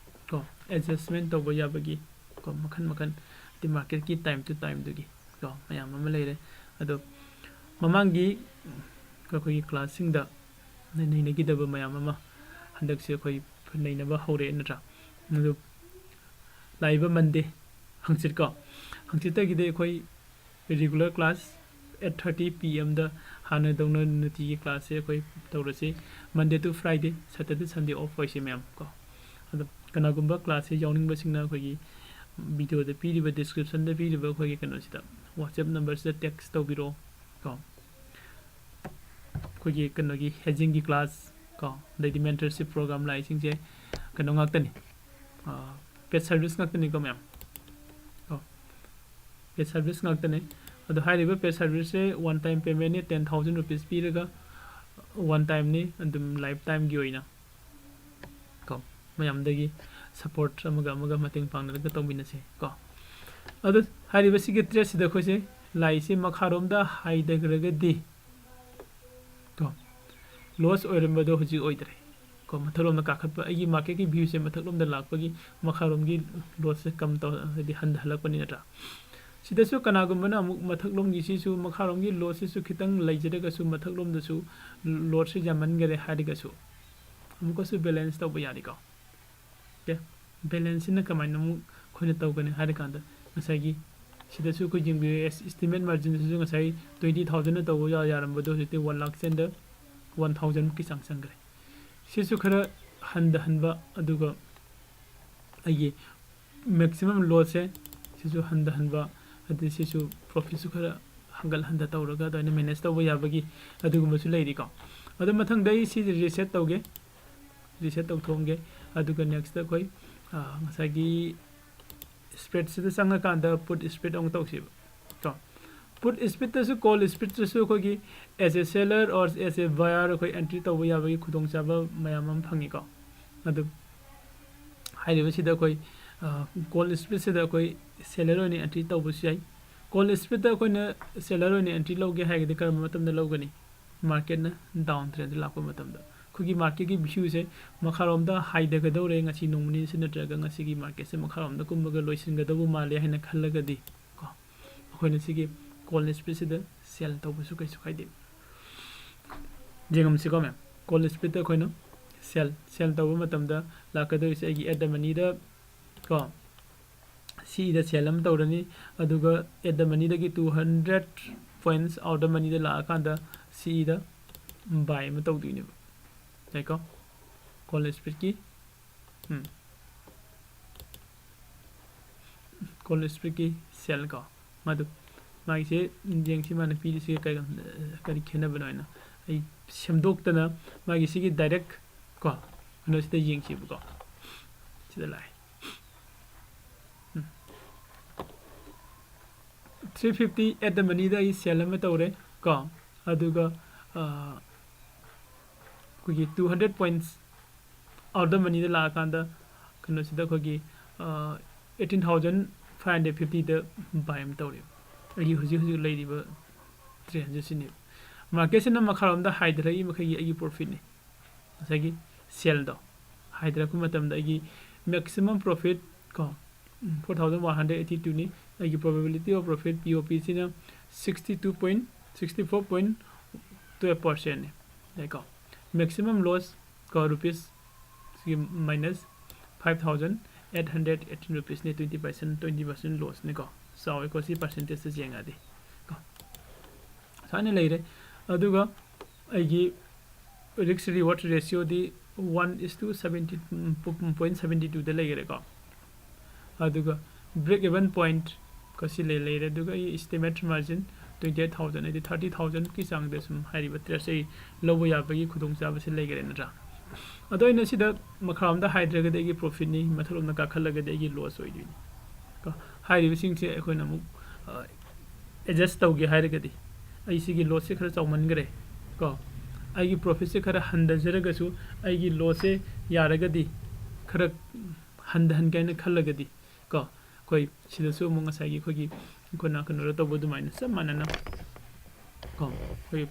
ꯀꯣ, adjustment ꯇꯧꯕ ꯌꯥꯕꯒꯤ ꯀꯣ, ꯃꯈꯜ ꯃꯈꯜ, ꯍꯥꯏꯗꯤ market ꯀꯤ time to time ꯗꯨꯒꯤ ꯀꯣ, ꯃꯌꯥꯝ ꯑꯃ ꯂꯩꯔꯦ꯫ ꯑꯗꯣ ꯃꯃꯥꯡꯒꯤ ꯑꯩꯈꯣꯏꯒꯤ class ꯁꯤꯡꯗ ꯅꯩꯅꯈꯤꯗꯕ ꯃꯌꯥꯝ ꯑꯃ ꯍꯟꯗꯛꯁꯦ ꯑꯩꯈꯣꯏ ꯅꯩꯅꯕ ꯍꯧꯔꯦ ꯅꯠꯇ꯭ꯔꯥ? ꯑꯗꯨ ꯂꯥꯛꯏꯕ Monday, ꯍꯪꯆꯤꯠꯀꯣ, ꯍꯪꯆꯤꯠꯇꯒꯤꯗꯤ ꯑꯩꯈꯣꯏ regular class eight thirty P M ꯗ ꯍꯥꯟꯅꯗꯧꯅ ꯅꯨꯡꯇꯤꯒꯤ class ꯁꯦ ꯑꯩꯈꯣꯏ ꯇꯧꯔꯁꯤ꯫ Monday to Friday, Saturday, Sunday off ꯑꯣꯏꯁꯤ ꯃꯌꯥꯝ ꯀꯣ꯫ ꯑꯗꯣ ꯀꯅꯥꯒꯨꯝꯕ class ꯁꯦ ꯌꯥꯎꯅꯤꯡꯕꯁꯤꯡꯅ ꯑꯩꯈꯣꯏꯒꯤ video ꯗ ꯄꯤꯔꯤꯕ, description ꯗ ꯄꯤꯔꯤꯕ ꯑꯩꯈꯣꯏꯒꯤ ꯀꯩꯅꯣꯁꯤꯗ, WhatsApp number ꯁꯤꯗ text ꯇꯧꯕꯤꯔꯛꯑꯣ ꯀꯣ꯫ ꯑꯩꯈꯣꯏꯒꯤ ꯀꯩꯅꯣꯒꯤ hedging ꯒꯤ class ꯀꯣ, ꯑꯗꯩꯗꯤ mentorship program ꯂꯥꯛꯏꯁꯤꯡꯁꯦ ꯀꯩꯅꯣ ꯉꯥꯛꯇꯅꯤ, ꯑ, paid service ꯉꯥꯛꯇꯅꯤꯀꯣ ꯃꯌꯥꯝ ꯀꯣ꯫ Paid service ꯉꯥꯛꯇꯅꯦ꯫ ꯑꯗꯣ ꯍꯥꯏꯔꯤꯕ paid service ꯁꯦ one time payment ꯅꯤ, ten thousand rupees ꯄꯤꯔꯒ ꯋꯥꯟ ꯇꯥꯏꯝꯅꯤ, ꯑꯗꯨꯝ ꯂꯥꯏꯐ ꯇꯥꯏꯝꯒꯤ ꯑꯣꯏꯅ ꯀꯣ, ꯃꯌꯥꯝꯗꯒꯤ ꯁꯞꯄꯣꯔꯠ ꯑꯃꯒ ꯑꯃꯒ ꯃꯇꯦꯡ ꯄꯥꯡꯅꯔꯒ ꯇꯧꯃꯤꯟꯅꯁꯦ ꯀꯣ꯫ ꯑꯗꯨ ꯍꯥꯏꯔꯤꯕ ꯁꯤꯒꯤ ꯇ꯭ꯔꯦꯠꯁꯤꯗ ꯑꯩꯈꯣꯏꯁꯦ ꯂꯥꯏꯁꯦ ꯃꯈꯥꯔꯣꯝꯗ ꯍꯥꯏꯊꯈ꯭ꯔꯒꯗꯤ ꯀꯣ, ꯂꯣꯁ ꯑꯣꯏꯔꯝꯕꯗꯣ ꯍꯧꯖꯤꯛ ꯑꯣꯏꯗ꯭ꯔꯦ ꯀꯣ꯫ ꯃꯊꯛꯂꯣꯝꯗ ꯀꯥꯈꯠꯄ, ꯑꯩꯒꯤ ꯃꯥꯔꯀꯦꯠꯀꯤ ꯚ꯭ꯌꯨꯁꯦ ꯃꯊꯛꯂꯣꯝꯗ ꯂꯥꯛꯄꯒꯤ ꯃꯈꯥꯔꯣꯝꯒꯤ ꯂꯣꯁꯁꯦ ꯀꯝ ꯇꯧ, ꯍꯥꯏꯗꯤ ꯍꯟꯊꯍꯜꯂꯛꯄꯅꯤ ꯅꯠꯇ꯭ꯔꯥ? ꯁꯤꯗꯁꯨ ꯀꯅꯥꯒꯨꯝꯕꯅ ꯑꯃꯨꯛ ꯃꯊꯛꯂꯣꯝꯒꯤꯁꯤꯁꯨ, ꯃꯈꯥꯔꯣꯝꯒꯤ ꯂꯣꯁꯁꯤꯁꯨ ꯈꯤꯇꯪ ꯂꯩꯖꯔꯒꯁꯨ, ꯃꯊꯛꯂꯣꯝꯗꯁꯨ ꯂꯣꯁꯁꯦ ꯌꯥꯝꯃꯟꯈꯔꯦ ꯍꯥꯏꯔꯒꯁꯨ, ꯑꯃꯨꯛꯀꯁꯨ ꯕꯦꯂꯦꯟꯁ ꯇꯧꯕ ꯌꯥꯔꯤꯀꯣ꯫ ꯑꯣꯀꯦ, ꯕꯦꯂꯦꯟꯁꯁꯤꯅ ꯀꯃꯥꯏꯅ ꯑꯃꯨꯛ ꯑꯩꯈꯣꯏꯅ ꯇꯧꯒꯅꯤ ꯍꯥꯏꯔꯀꯥꯟꯗ, ꯉꯁꯥꯏꯒꯤ ꯁꯤꯗꯁꯨ ꯑꯩꯈꯣꯏ ꯌꯦꯡꯕꯤꯌꯨ, ꯑꯦꯁ-, ꯏꯁꯇꯤꯃꯦꯠ ꯃꯥꯔꯖꯤꯟꯁꯤꯁꯨ ꯉꯁꯥꯏ ꯇ꯭ꯋꯦꯟꯇꯤ ꯊꯥꯎꯖꯟꯅ ꯇꯧꯕ ꯌꯥ-, ꯌꯥꯔꯝꯕꯗꯣ ꯍꯧꯖꯤꯛꯇꯤ ꯋꯥꯟ ꯂꯥꯛ ꯆꯦꯟꯗ ꯋꯥꯟ ꯊꯥꯎꯖꯟꯃꯨꯛꯀꯤ ꯆꯥꯡ ꯆꯪꯈ꯭ꯔꯦ꯫ ꯁꯤꯁꯨ ꯈꯔ ꯍꯟꯊꯍꯟꯕ, ꯑꯗꯨꯒ ꯑꯩꯒꯤ ꯃꯦꯛꯁꯤꯃꯝ ꯂꯣꯁꯁꯦ ꯁꯤꯁꯨ ꯍꯟꯊꯍꯟꯕ, ꯑꯗꯩ ꯁꯤꯁꯨ ꯄ꯭ꯔꯣꯐꯤꯠꯁꯨ ꯈꯔ ꯍꯟꯒꯠ ꯍꯟꯊ ꯇꯧꯔꯒ ꯑꯗꯨꯃꯥꯏꯅ ꯃꯦꯅꯦꯖ ꯇꯧꯕ ꯌꯥꯕꯒꯤ ꯑꯗꯨꯒꯨꯝꯕꯁꯨ ꯂꯩꯔꯤꯀꯣ꯫ ꯑꯗꯣ ꯃꯊꯪꯗ ꯑꯩ ꯁꯤꯁꯦ ꯔꯤꯁꯦꯠ ꯇꯧꯒꯦ, ꯔꯤꯁꯦꯠ ꯇꯧꯊꯣꯛꯑꯝꯒꯦ꯫ ꯑꯗꯨꯒ ꯅꯦꯛꯁꯇ ꯑꯩꯈꯣꯏ, ꯑ, ꯉꯁꯥꯏꯒꯤ ꯁ꯭ꯄ꯭ꯔꯦꯠꯁꯤꯗ ꯆꯪꯉꯀꯥꯟꯗ ꯄꯨꯠ ꯁ꯭ꯄ꯭ꯔꯦꯠ ꯑꯃꯨꯛ ꯇꯧꯁꯦꯕ ꯀꯣ꯫ ꯄꯨꯠ ꯁ꯭ꯄ꯭ꯔꯦꯠꯇꯁꯨ, ꯀꯣꯜ ꯁ꯭ꯄ꯭ꯔꯦꯠꯇꯁꯨ ꯑꯩꯈꯣꯏꯒꯤ as a seller or as a buyer ꯑꯩꯈꯣꯏ ꯑꯦꯟꯇ꯭ꯔꯤ ꯇꯧꯕ ꯌꯥꯕꯒꯤ ꯈꯨꯗꯣꯡꯆꯥꯕ ꯃꯌꯥꯝ ꯑꯃ ꯐꯪꯉꯤꯀꯣ꯫ ꯑꯗꯨ ꯍꯥꯏꯔꯤꯕꯁꯤꯗ ꯑꯩꯈꯣꯏ, ꯑ, ꯀꯣꯜ ꯁ꯭ꯄ꯭ꯔꯦꯠꯁꯤꯗ ꯑꯩꯈꯣꯏ ꯁꯦꯂꯔ ꯑꯣꯏꯅ ꯑꯦꯟꯇ꯭ꯔꯤ ꯇꯧꯕꯁꯨ ꯌꯥꯏ꯫ ꯀꯣꯜ ꯁ꯭ꯄ꯭ꯔꯦꯠꯇ ꯑꯩꯈꯣꯏꯅ ꯁꯦꯂꯔ ꯑꯣꯏꯅ ꯑꯦꯟꯇ꯭ꯔꯤ ꯂꯧꯒꯦ ꯍꯥꯏꯔꯒꯗꯤ ꯀꯔꯝꯕ ꯃꯇꯝꯗ ꯂꯧꯒꯅꯤ? ꯃꯥꯔꯀꯦꯠꯅ ꯗꯥꯎꯟ ꯇ꯭ꯔꯦꯟꯗ ꯂꯥꯛꯄ ꯃꯇꯝꯗ꯫ ꯑꯩꯈꯣꯏꯒꯤ ꯃꯥꯔꯀꯦꯠꯀꯤ ꯚ꯭ꯌꯨꯁꯦ ꯃꯈꯥꯔꯣꯝꯗ ꯍꯥꯏꯊꯒꯗꯧꯔꯦ, ꯉꯁꯤ ꯅꯣꯡ ꯅꯤꯅꯤꯁꯤ ꯅꯠꯇ꯭ꯔꯒ ꯉꯁꯤꯒꯤ ꯃꯥꯔꯀꯦꯠꯁꯦ ꯃꯈꯥꯔꯣꯝꯗ ꯀꯨꯝꯃꯒ ꯂꯣꯏꯁꯤꯟꯒꯗꯧꯕ ꯃꯥꯜꯂꯦ ꯍꯥꯏꯅ ꯈꯜꯂꯒꯗꯤ ꯀꯣ, ꯑꯩꯈꯣꯏꯅ ꯁꯤꯒꯤ ꯀꯣꯜ ꯁ꯭ꯄ꯭ꯔꯦꯠꯁꯤꯗ ꯁꯦꯜ ꯇꯧꯕꯁꯨ ꯀꯩꯁꯨ ꯀꯥꯏꯗꯦ꯫ ꯌꯦꯡꯉꯝꯁꯤꯀꯣ ꯃꯦꯝ, ꯀꯣꯜ ꯁ꯭ꯄ꯭ꯔꯦꯠꯇ ꯑꯩꯈꯣꯏꯅ ꯁꯦꯜ, ꯁꯦꯜ ꯇꯧꯕ ꯃꯇꯝꯗ ꯂꯥꯛꯀꯗꯧꯔꯤꯁꯦ ꯑꯩꯒꯤ ꯑꯦꯠ ꯗ ꯃꯅꯤꯗ ꯀꯣ, ꯁꯤꯗ ꯁꯦꯜ ꯑꯃ ꯇꯧꯔꯅꯤ, ꯑꯗꯨꯒ ꯑꯦꯠ ꯗ ꯃꯅꯤꯗꯒꯤ ꯇꯨ ꯍꯟꯗ꯭ꯔꯦꯠ ꯄꯣꯏꯟꯠꯁ ꯑꯥꯎꯠ ꯗ ꯃꯅꯤꯗ ꯂꯥꯛꯑꯀꯥꯟꯗ ꯁꯤꯗ ꯕꯥꯏ ꯑꯃ ꯇꯧꯗꯣꯏꯅꯦꯕ꯫ ꯌꯥꯏꯀꯣ? ꯀꯣꯜ ꯁ꯭ꯄ꯭ꯔꯦꯠꯀꯤ, ꯎꯝ, ꯀꯣꯜ ꯁ꯭ꯄ꯭ꯔꯦꯠꯀꯤ ꯁꯦꯜ ꯀꯣ, ꯃꯗꯨ ꯃꯥꯒꯤꯁꯦ ꯌꯦꯡꯁꯤ, ꯃꯥꯅ ꯄꯤꯔꯤꯁꯤꯒ ꯀꯔꯤ, ꯀꯔꯤ ꯈꯦꯠꯅꯕꯅꯣ ꯍꯥꯏꯅ꯫ ꯑꯩ ꯁꯦꯝꯗꯣꯛꯇꯅ ꯃꯥꯒꯤ ꯁꯤꯒꯤ ꯗꯥꯏꯔꯦꯛ ꯀꯣ ꯀꯩꯅꯣꯁꯤꯗ ꯌꯦꯡꯁꯤꯕꯀꯣ꯫ ꯁꯤꯗ ꯂꯥꯛꯑꯦ꯫ ꯎꯝ꯫ ꯊ꯭ꯔꯤ ꯐꯤꯐꯇꯤ ꯑꯦꯠ ꯗ ꯃꯅꯤꯗ ꯑꯩ ꯁꯦꯜ ꯑꯃ ꯇꯧꯔꯦ ꯀꯣ꯫ ꯑꯗꯨꯒ, ꯑ, ꯑꯩꯈꯣꯏꯒꯤ two hundred points out of the moneyꯗ ꯂꯥꯛꯑꯀꯥꯟꯗ ꯀꯩꯅꯣꯁꯤꯗ ꯑꯩꯈꯣꯏꯒꯤ eighteen thousand five hundred fiftyꯗ buy ꯑꯃ ꯇꯧꯔꯦꯕ꯫ ꯑꯩꯒꯤ ꯍꯧꯖꯤꯛ ꯍꯧꯖꯤꯛ ꯂꯩꯔꯤꯕ trendꯁꯤꯅꯦꯕ꯫ Marketꯁꯤꯅ ꯃꯈꯥꯔꯣꯝꯗ ꯍꯥꯏꯊꯔꯛꯏ ꯃꯈꯩꯒꯤ ꯑꯩꯒꯤ profitꯅꯤ꯫ ꯉꯁꯥꯏꯒꯤ sellꯗꯣ ꯍꯥꯏꯊꯔꯛꯄ ꯃꯇꯝꯗ ꯑꯩꯒꯤ maximum profit ꯀꯣ, four thousand one hundred eighty twoꯅꯤ꯫ ꯑꯩꯒꯤ probability of profit, P O Pꯁꯤꯅ sixty two point sixty four point twelve percentꯅꯤ꯫ ꯌꯥꯏꯀꯣ? Maximum loss ꯀꯣ, rupees ꯁꯤꯒꯤ minus five thousand eight hundred eighteen rupeesꯅꯤ꯫ Twenty percent, twenty percent lossꯅꯤꯀꯣ꯫ ꯆꯥꯎꯋꯦꯀꯣ ꯁꯤ percentageꯇ ꯌꯦꯡꯉꯗꯤ ꯀꯣ꯫ ꯁꯨꯃꯥꯏꯅ ꯂꯩꯔꯦ꯫ ꯑꯗꯨꯒ ꯑꯩꯒꯤ risk reward ratioꯗꯤ one is to seventy point seventy twoꯗ ꯂꯩꯈꯔꯦꯀꯣ꯫ ꯑꯗꯨꯒ break even point ꯀꯣ ꯁꯤ ꯂꯩ ꯂꯩꯔꯦ꯫ ꯑꯗꯨꯒ ꯑꯩ estimate margin twenty eight thousand ꯍꯥꯏꯗꯤ thirty thousandꯀꯤ ꯆꯥꯡꯗ ꯁꯨꯝ ꯍꯥꯏꯔꯤꯕ tradeꯁꯦ ꯑꯩ ꯂꯧꯕ ꯌꯥꯕꯒꯤ ꯈꯨꯗꯣꯡꯆꯥꯕꯁꯤ ꯂꯩꯈꯔꯦ ꯅꯠꯇ꯭ꯔꯥ? ꯑꯗꯣ ꯑꯩꯅ ꯁꯤꯗ ꯃꯈꯥꯔꯣꯝꯗ ꯍꯥꯏꯊꯔꯒꯗꯤ ꯑꯩꯒꯤ profitꯅꯤ, ꯃꯊꯛꯂꯣꯝꯗ ꯀꯥꯈꯠꯂꯒꯗꯤ ꯑꯩꯒꯤ loss ꯑꯣꯏꯗꯣꯏꯅꯤ ꯀꯣ꯫ ꯍꯥꯏꯔꯤꯕꯁꯤꯡꯁꯦ ꯑꯩꯈꯣꯏꯅ ꯑꯃꯨꯛ adjust ꯇꯧꯒꯦ ꯍꯥꯏꯔꯒꯗꯤ ꯑꯩ ꯁꯤꯒꯤ lossꯁꯦ ꯈꯔ ꯆꯥꯎꯃꯟꯈ꯭ꯔꯦ ꯀꯣ꯫ ꯑꯩꯒꯤ profitꯁꯦ ꯈꯔ ꯍꯟꯊꯖꯔꯒꯁꯨ ꯑꯩꯒꯤ lossꯁꯦ ꯌꯥꯔꯒꯗꯤ ꯈꯔ ꯍꯟꯊꯍꯟꯒꯦ ꯍꯥꯏꯅ ꯈꯜꯂꯒꯗꯤ ꯀꯣ, ꯑꯩꯈꯣꯏ ꯁꯤꯗꯁꯨ ꯑꯃꯨꯛ ꯉꯁꯥꯏꯒꯤ ꯑꯩꯈꯣꯏꯒꯤ ꯑꯩꯈꯣꯏꯅ ꯀꯩꯅꯣꯗ ꯇꯧꯕ ꯑꯗꯨꯃꯥꯏꯅ ꯆꯞ ꯃꯥꯟꯅꯅ ꯀꯣ, ꯑꯩꯈꯣꯏ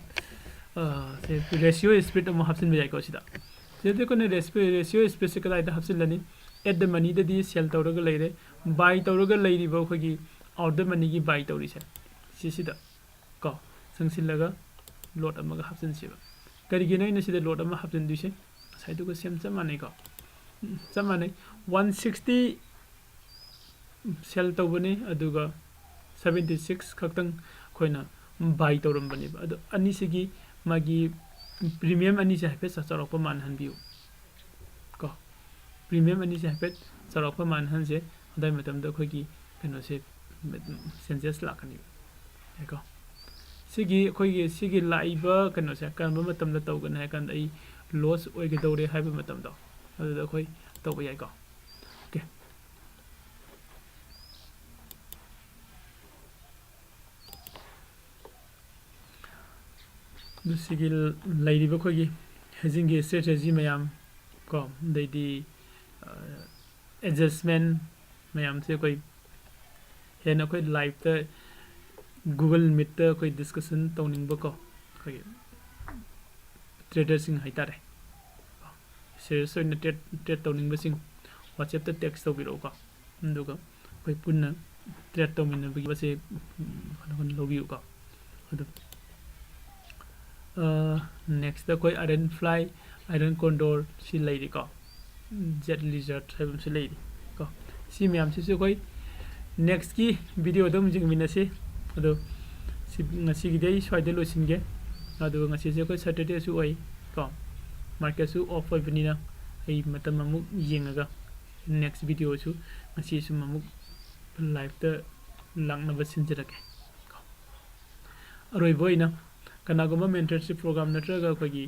ꯁꯦ ratio splitꯇ ꯑꯃꯨꯛ ꯍꯥꯞꯆꯤꯟꯕ ꯌꯥꯏꯀꯣ꯫ ꯁꯤꯗ ꯁꯤꯗꯗꯤ ꯑꯩꯈꯣꯏꯅ ratio splitꯁꯦ ꯀꯗꯥꯏꯗ ꯍꯥꯞꯆꯤꯜꯂꯅꯤ? At the moneyꯗꯗꯤ sell ꯇꯧꯔꯒ ꯂꯩꯔꯦ, buy ꯇꯧꯔꯒ ꯂꯩꯔꯤꯕ ꯑꯩꯈꯣꯏꯒꯤ out the moneyꯒꯤ buy ꯇꯧꯔꯤꯁꯦ ꯁꯤꯁꯤꯗ ꯀꯣ ꯆꯪꯁꯤꯜꯂꯒ lot ꯑꯃꯒ ꯍꯥꯞꯆꯤꯟꯁꯦꯕ꯫ ꯀꯔꯤꯒꯤꯅꯣ ꯑꯩꯅ ꯁꯤꯗ lot ꯑꯃ ꯍꯥꯞꯆꯤꯟꯗꯣꯏꯁꯦ? ꯉꯁꯥꯏꯗꯨꯒ same ꯆꯞ ꯃꯥꯟꯅꯩꯀꯣ꯫ ꯎꯝ, ꯆꯞ ꯃꯥꯟꯅꯩ꯫ One sixty sell ꯇꯧꯕꯅꯤ, ꯑꯗꯨꯒ seventy six ꯈꯛꯇꯪ ꯑꯩꯈꯣꯏꯅ buy ꯇꯧꯔꯝꯕꯅꯦꯕ꯫ ꯑꯗꯣ ꯑꯅꯤꯁꯤꯒꯤ ꯃꯥꯒꯤ premium ꯑꯅꯤꯁꯦ ꯍꯥꯏꯐꯦꯠ ꯆꯥꯎꯔꯥꯛꯄ ꯃꯥꯟꯅꯍꯟꯕꯤꯌꯨ ꯀꯣ꯫ Premium ꯑꯅꯤꯁꯦ ꯍꯥꯏꯐꯦꯠ ꯆꯥꯎꯔꯥꯛꯄ ꯃꯥꯟꯅꯍꯟꯁꯦ꯫ ꯑꯗꯨꯒꯤ ꯃꯇꯝꯗ ꯑꯩꯈꯣꯏꯒꯤ ꯀꯩꯅꯣꯁꯦ changes ꯂꯥꯛꯀꯅꯤꯕ꯫ ꯌꯥꯏꯀꯣ? ꯁꯤꯒꯤ ꯑꯩꯈꯣꯏꯒꯤ ꯁꯤꯒꯤ ꯂꯥꯛꯏꯕ ꯀꯩꯅꯣꯁꯦ ꯀꯔꯝꯕ ꯃꯇꯝꯗ ꯇꯧꯒꯅꯤ ꯍꯥꯏ ꯀꯥꯟꯗ ꯑꯩ loss ꯑꯣꯏꯒꯗꯧꯔꯦ ꯍꯥꯏꯕ ꯃꯇꯝꯗꯣ ꯑꯗꯨꯗ ꯑꯩꯈꯣꯏ ꯇꯧꯕ ꯌꯥꯏꯀꯣ꯫ Okay꯫ ꯑꯗꯨ ꯁꯤꯒꯤ ꯂꯩꯔꯤꯕ ꯑꯩꯈꯣꯏꯒꯤ ꯍꯦꯖꯤꯡꯒꯤ ꯏꯁꯇ꯭ꯔꯦꯇꯦꯖꯤ ꯃꯌꯥꯝ ꯀꯣ, ꯑꯗꯩꯗꯤ ꯑꯦꯗꯖꯁꯃꯦꯟ ꯃꯌꯥꯝꯁꯦ ꯑꯩꯈꯣꯏ ꯍꯦꯟꯅ ꯑꯩꯈꯣꯏ ꯂꯥꯏꯞꯇ ꯒꯨꯒꯜ ꯃꯤꯠꯇ ꯑꯩꯈꯣꯏ ꯗꯤꯁꯀꯁꯟ ꯇꯧꯅꯤꯡꯕꯀꯣ, ꯑꯩꯈꯣꯏꯒꯤ ꯇ꯭ꯔꯦꯗꯔꯁꯤꯡ ꯍꯥꯏꯇꯥꯔꯦ, ꯁꯤꯔꯤꯌꯁ ꯑꯣꯏꯅ ꯇ꯭ꯔꯦꯠ ꯇ꯭ꯔꯦꯠ ꯇꯧꯅꯤꯡꯕꯁꯤꯡ ꯋꯥꯆꯦꯞꯇ ꯇꯦꯛꯁ ꯇꯧꯕꯤꯔꯛꯎꯀꯣ, ꯑꯗꯨꯒ ꯑꯩꯈꯣꯏ ꯄꯨꯟꯅ ꯇ꯭ꯔꯦꯠ ꯇꯧꯃꯤꯟꯅꯕꯒꯤ ꯃꯁꯦ ꯀꯩꯅꯣ ꯂꯧꯕꯤꯌꯨꯀꯣ꯫ ꯑꯗꯨ ꯅꯦꯛꯁꯇ ꯑꯩꯈꯣꯏ ꯑꯥꯏꯔꯟ ꯐ꯭ꯂꯥꯏ, ꯑꯥꯏꯔꯟ ꯀꯣꯟꯗꯣꯔ ꯁꯤ ꯂꯩꯔꯤꯀꯣ, ꯖꯦꯠ ꯂꯤꯖꯔꯠ ꯍꯥꯏꯕ ꯑꯃꯁꯨ ꯂꯩꯔꯤ ꯀꯣ꯫ ꯁꯤ ꯃꯌꯥꯝꯁꯤꯁꯨ ꯑꯩꯈꯣꯏ ꯅꯦꯛꯁꯀꯤ ꯚꯤꯗꯤꯑꯣꯗ ꯑꯃꯨꯛ ꯌꯦꯡꯃꯤꯟꯅꯁꯤ꯫ ꯑꯗꯣ ꯁꯤ ꯉꯁꯤꯒꯤꯗꯤ ꯑꯩ ꯁ꯭ꯋꯥꯏꯗ ꯂꯣꯏꯁꯤꯟꯒꯦ꯫ ꯑꯗꯨꯒ ꯉꯁꯤꯁꯦ ꯑꯩꯈꯣꯏ ꯁꯇꯔꯗꯦꯁꯨ ꯑꯣꯏ ꯀꯣ, ꯃꯥꯔꯀꯦꯠꯁꯨ ꯑꯣꯐ ꯑꯣꯏꯕꯅꯤꯅ ꯑꯩ ꯃꯇꯝ ꯑꯃꯨꯛ ꯌꯦꯡꯉꯒ ꯅꯦꯛꯁ ꯚꯤꯗꯤꯑꯣꯁꯨ ꯉꯁꯤ ꯁꯨꯝ ꯑꯃꯨꯛ ꯂꯥꯏꯞꯇ ꯂꯥꯛꯅꯕ ꯁꯤꯟꯖꯔꯛꯀꯦ꯫ ꯑꯔꯣꯏꯕ ꯑꯣꯏꯅ ꯀꯅꯥꯒꯨꯝꯕ ꯃꯦꯟꯇꯔꯁꯤꯞ ꯄ꯭ꯔꯣꯒ꯭ꯔꯥꯝ ꯅꯠꯇ꯭ꯔꯒ ꯑꯩꯈꯣꯏꯒꯤ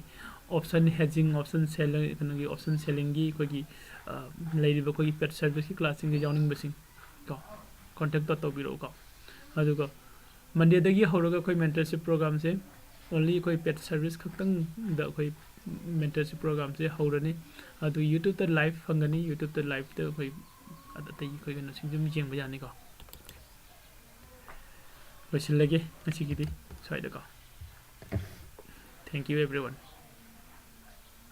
ꯑꯣꯞꯁꯟ ꯍꯦꯖꯤꯡ, ꯑꯣꯞꯁꯟ ꯁꯦꯂꯤꯡ, ꯀꯩꯅꯣꯒꯤ ꯑꯣꯞꯁꯟ ꯁꯦꯂꯤꯡꯒꯤ ꯑꯩꯈꯣꯏꯒꯤ ꯂꯩꯔꯤꯕ ꯑꯩꯈꯣꯏꯒꯤ ꯄꯦꯠ ꯁꯔꯚꯤꯁꯀꯤ ꯀ꯭ꯂꯥꯁꯁꯤꯡꯁꯦ ꯌꯥꯎꯅꯤꯡꯕꯁꯤꯡ ꯀꯣ, ꯀꯣꯟꯇꯦꯛ ꯇꯧꯕꯤꯔꯛꯎꯀꯣ꯫ ꯑꯗꯨꯒ ꯃꯟꯗꯦꯗꯒꯤ ꯍꯧꯔꯒ ꯑꯩꯈꯣꯏ ꯃꯦꯟꯇꯔꯁꯤꯞ ꯄ꯭ꯔꯣꯒ꯭ꯔꯥꯝꯁꯦ ꯑꯣꯟꯂꯤ ꯑꯩꯈꯣꯏ ꯄꯦꯠ ꯁꯔꯚꯤꯁ ꯈꯛꯇꯪꯗ ꯑꯩꯈꯣꯏ ꯃꯦꯟꯇꯔꯁꯤꯞ ꯄ꯭ꯔꯣꯒ꯭ꯔꯥꯝꯁꯦ ꯍꯧꯔꯅꯤ꯫ ꯑꯗꯨ ꯌꯨꯇ꯭ꯌꯨꯕꯇ ꯂꯥꯏꯚ ꯐꯪꯒꯅꯤ꯫ ꯌꯨꯇ꯭ꯌꯨꯕꯇ ꯂꯥꯏꯚꯇ ꯑꯩꯈꯣꯏ ꯑꯇꯩ ꯑꯩꯈꯣꯏ ꯀꯩꯅꯣꯁꯤꯡꯁꯨ ꯑꯗꯨꯝ ꯌꯦꯡꯕ ꯌꯥꯅꯤꯀꯣ꯫ ꯂꯣꯏꯁꯤꯜꯂꯒꯦ ꯉꯁꯤꯒꯤꯗꯤ ꯁ꯭ꯋꯥꯏꯗꯀꯣ꯫ Thank you everyone.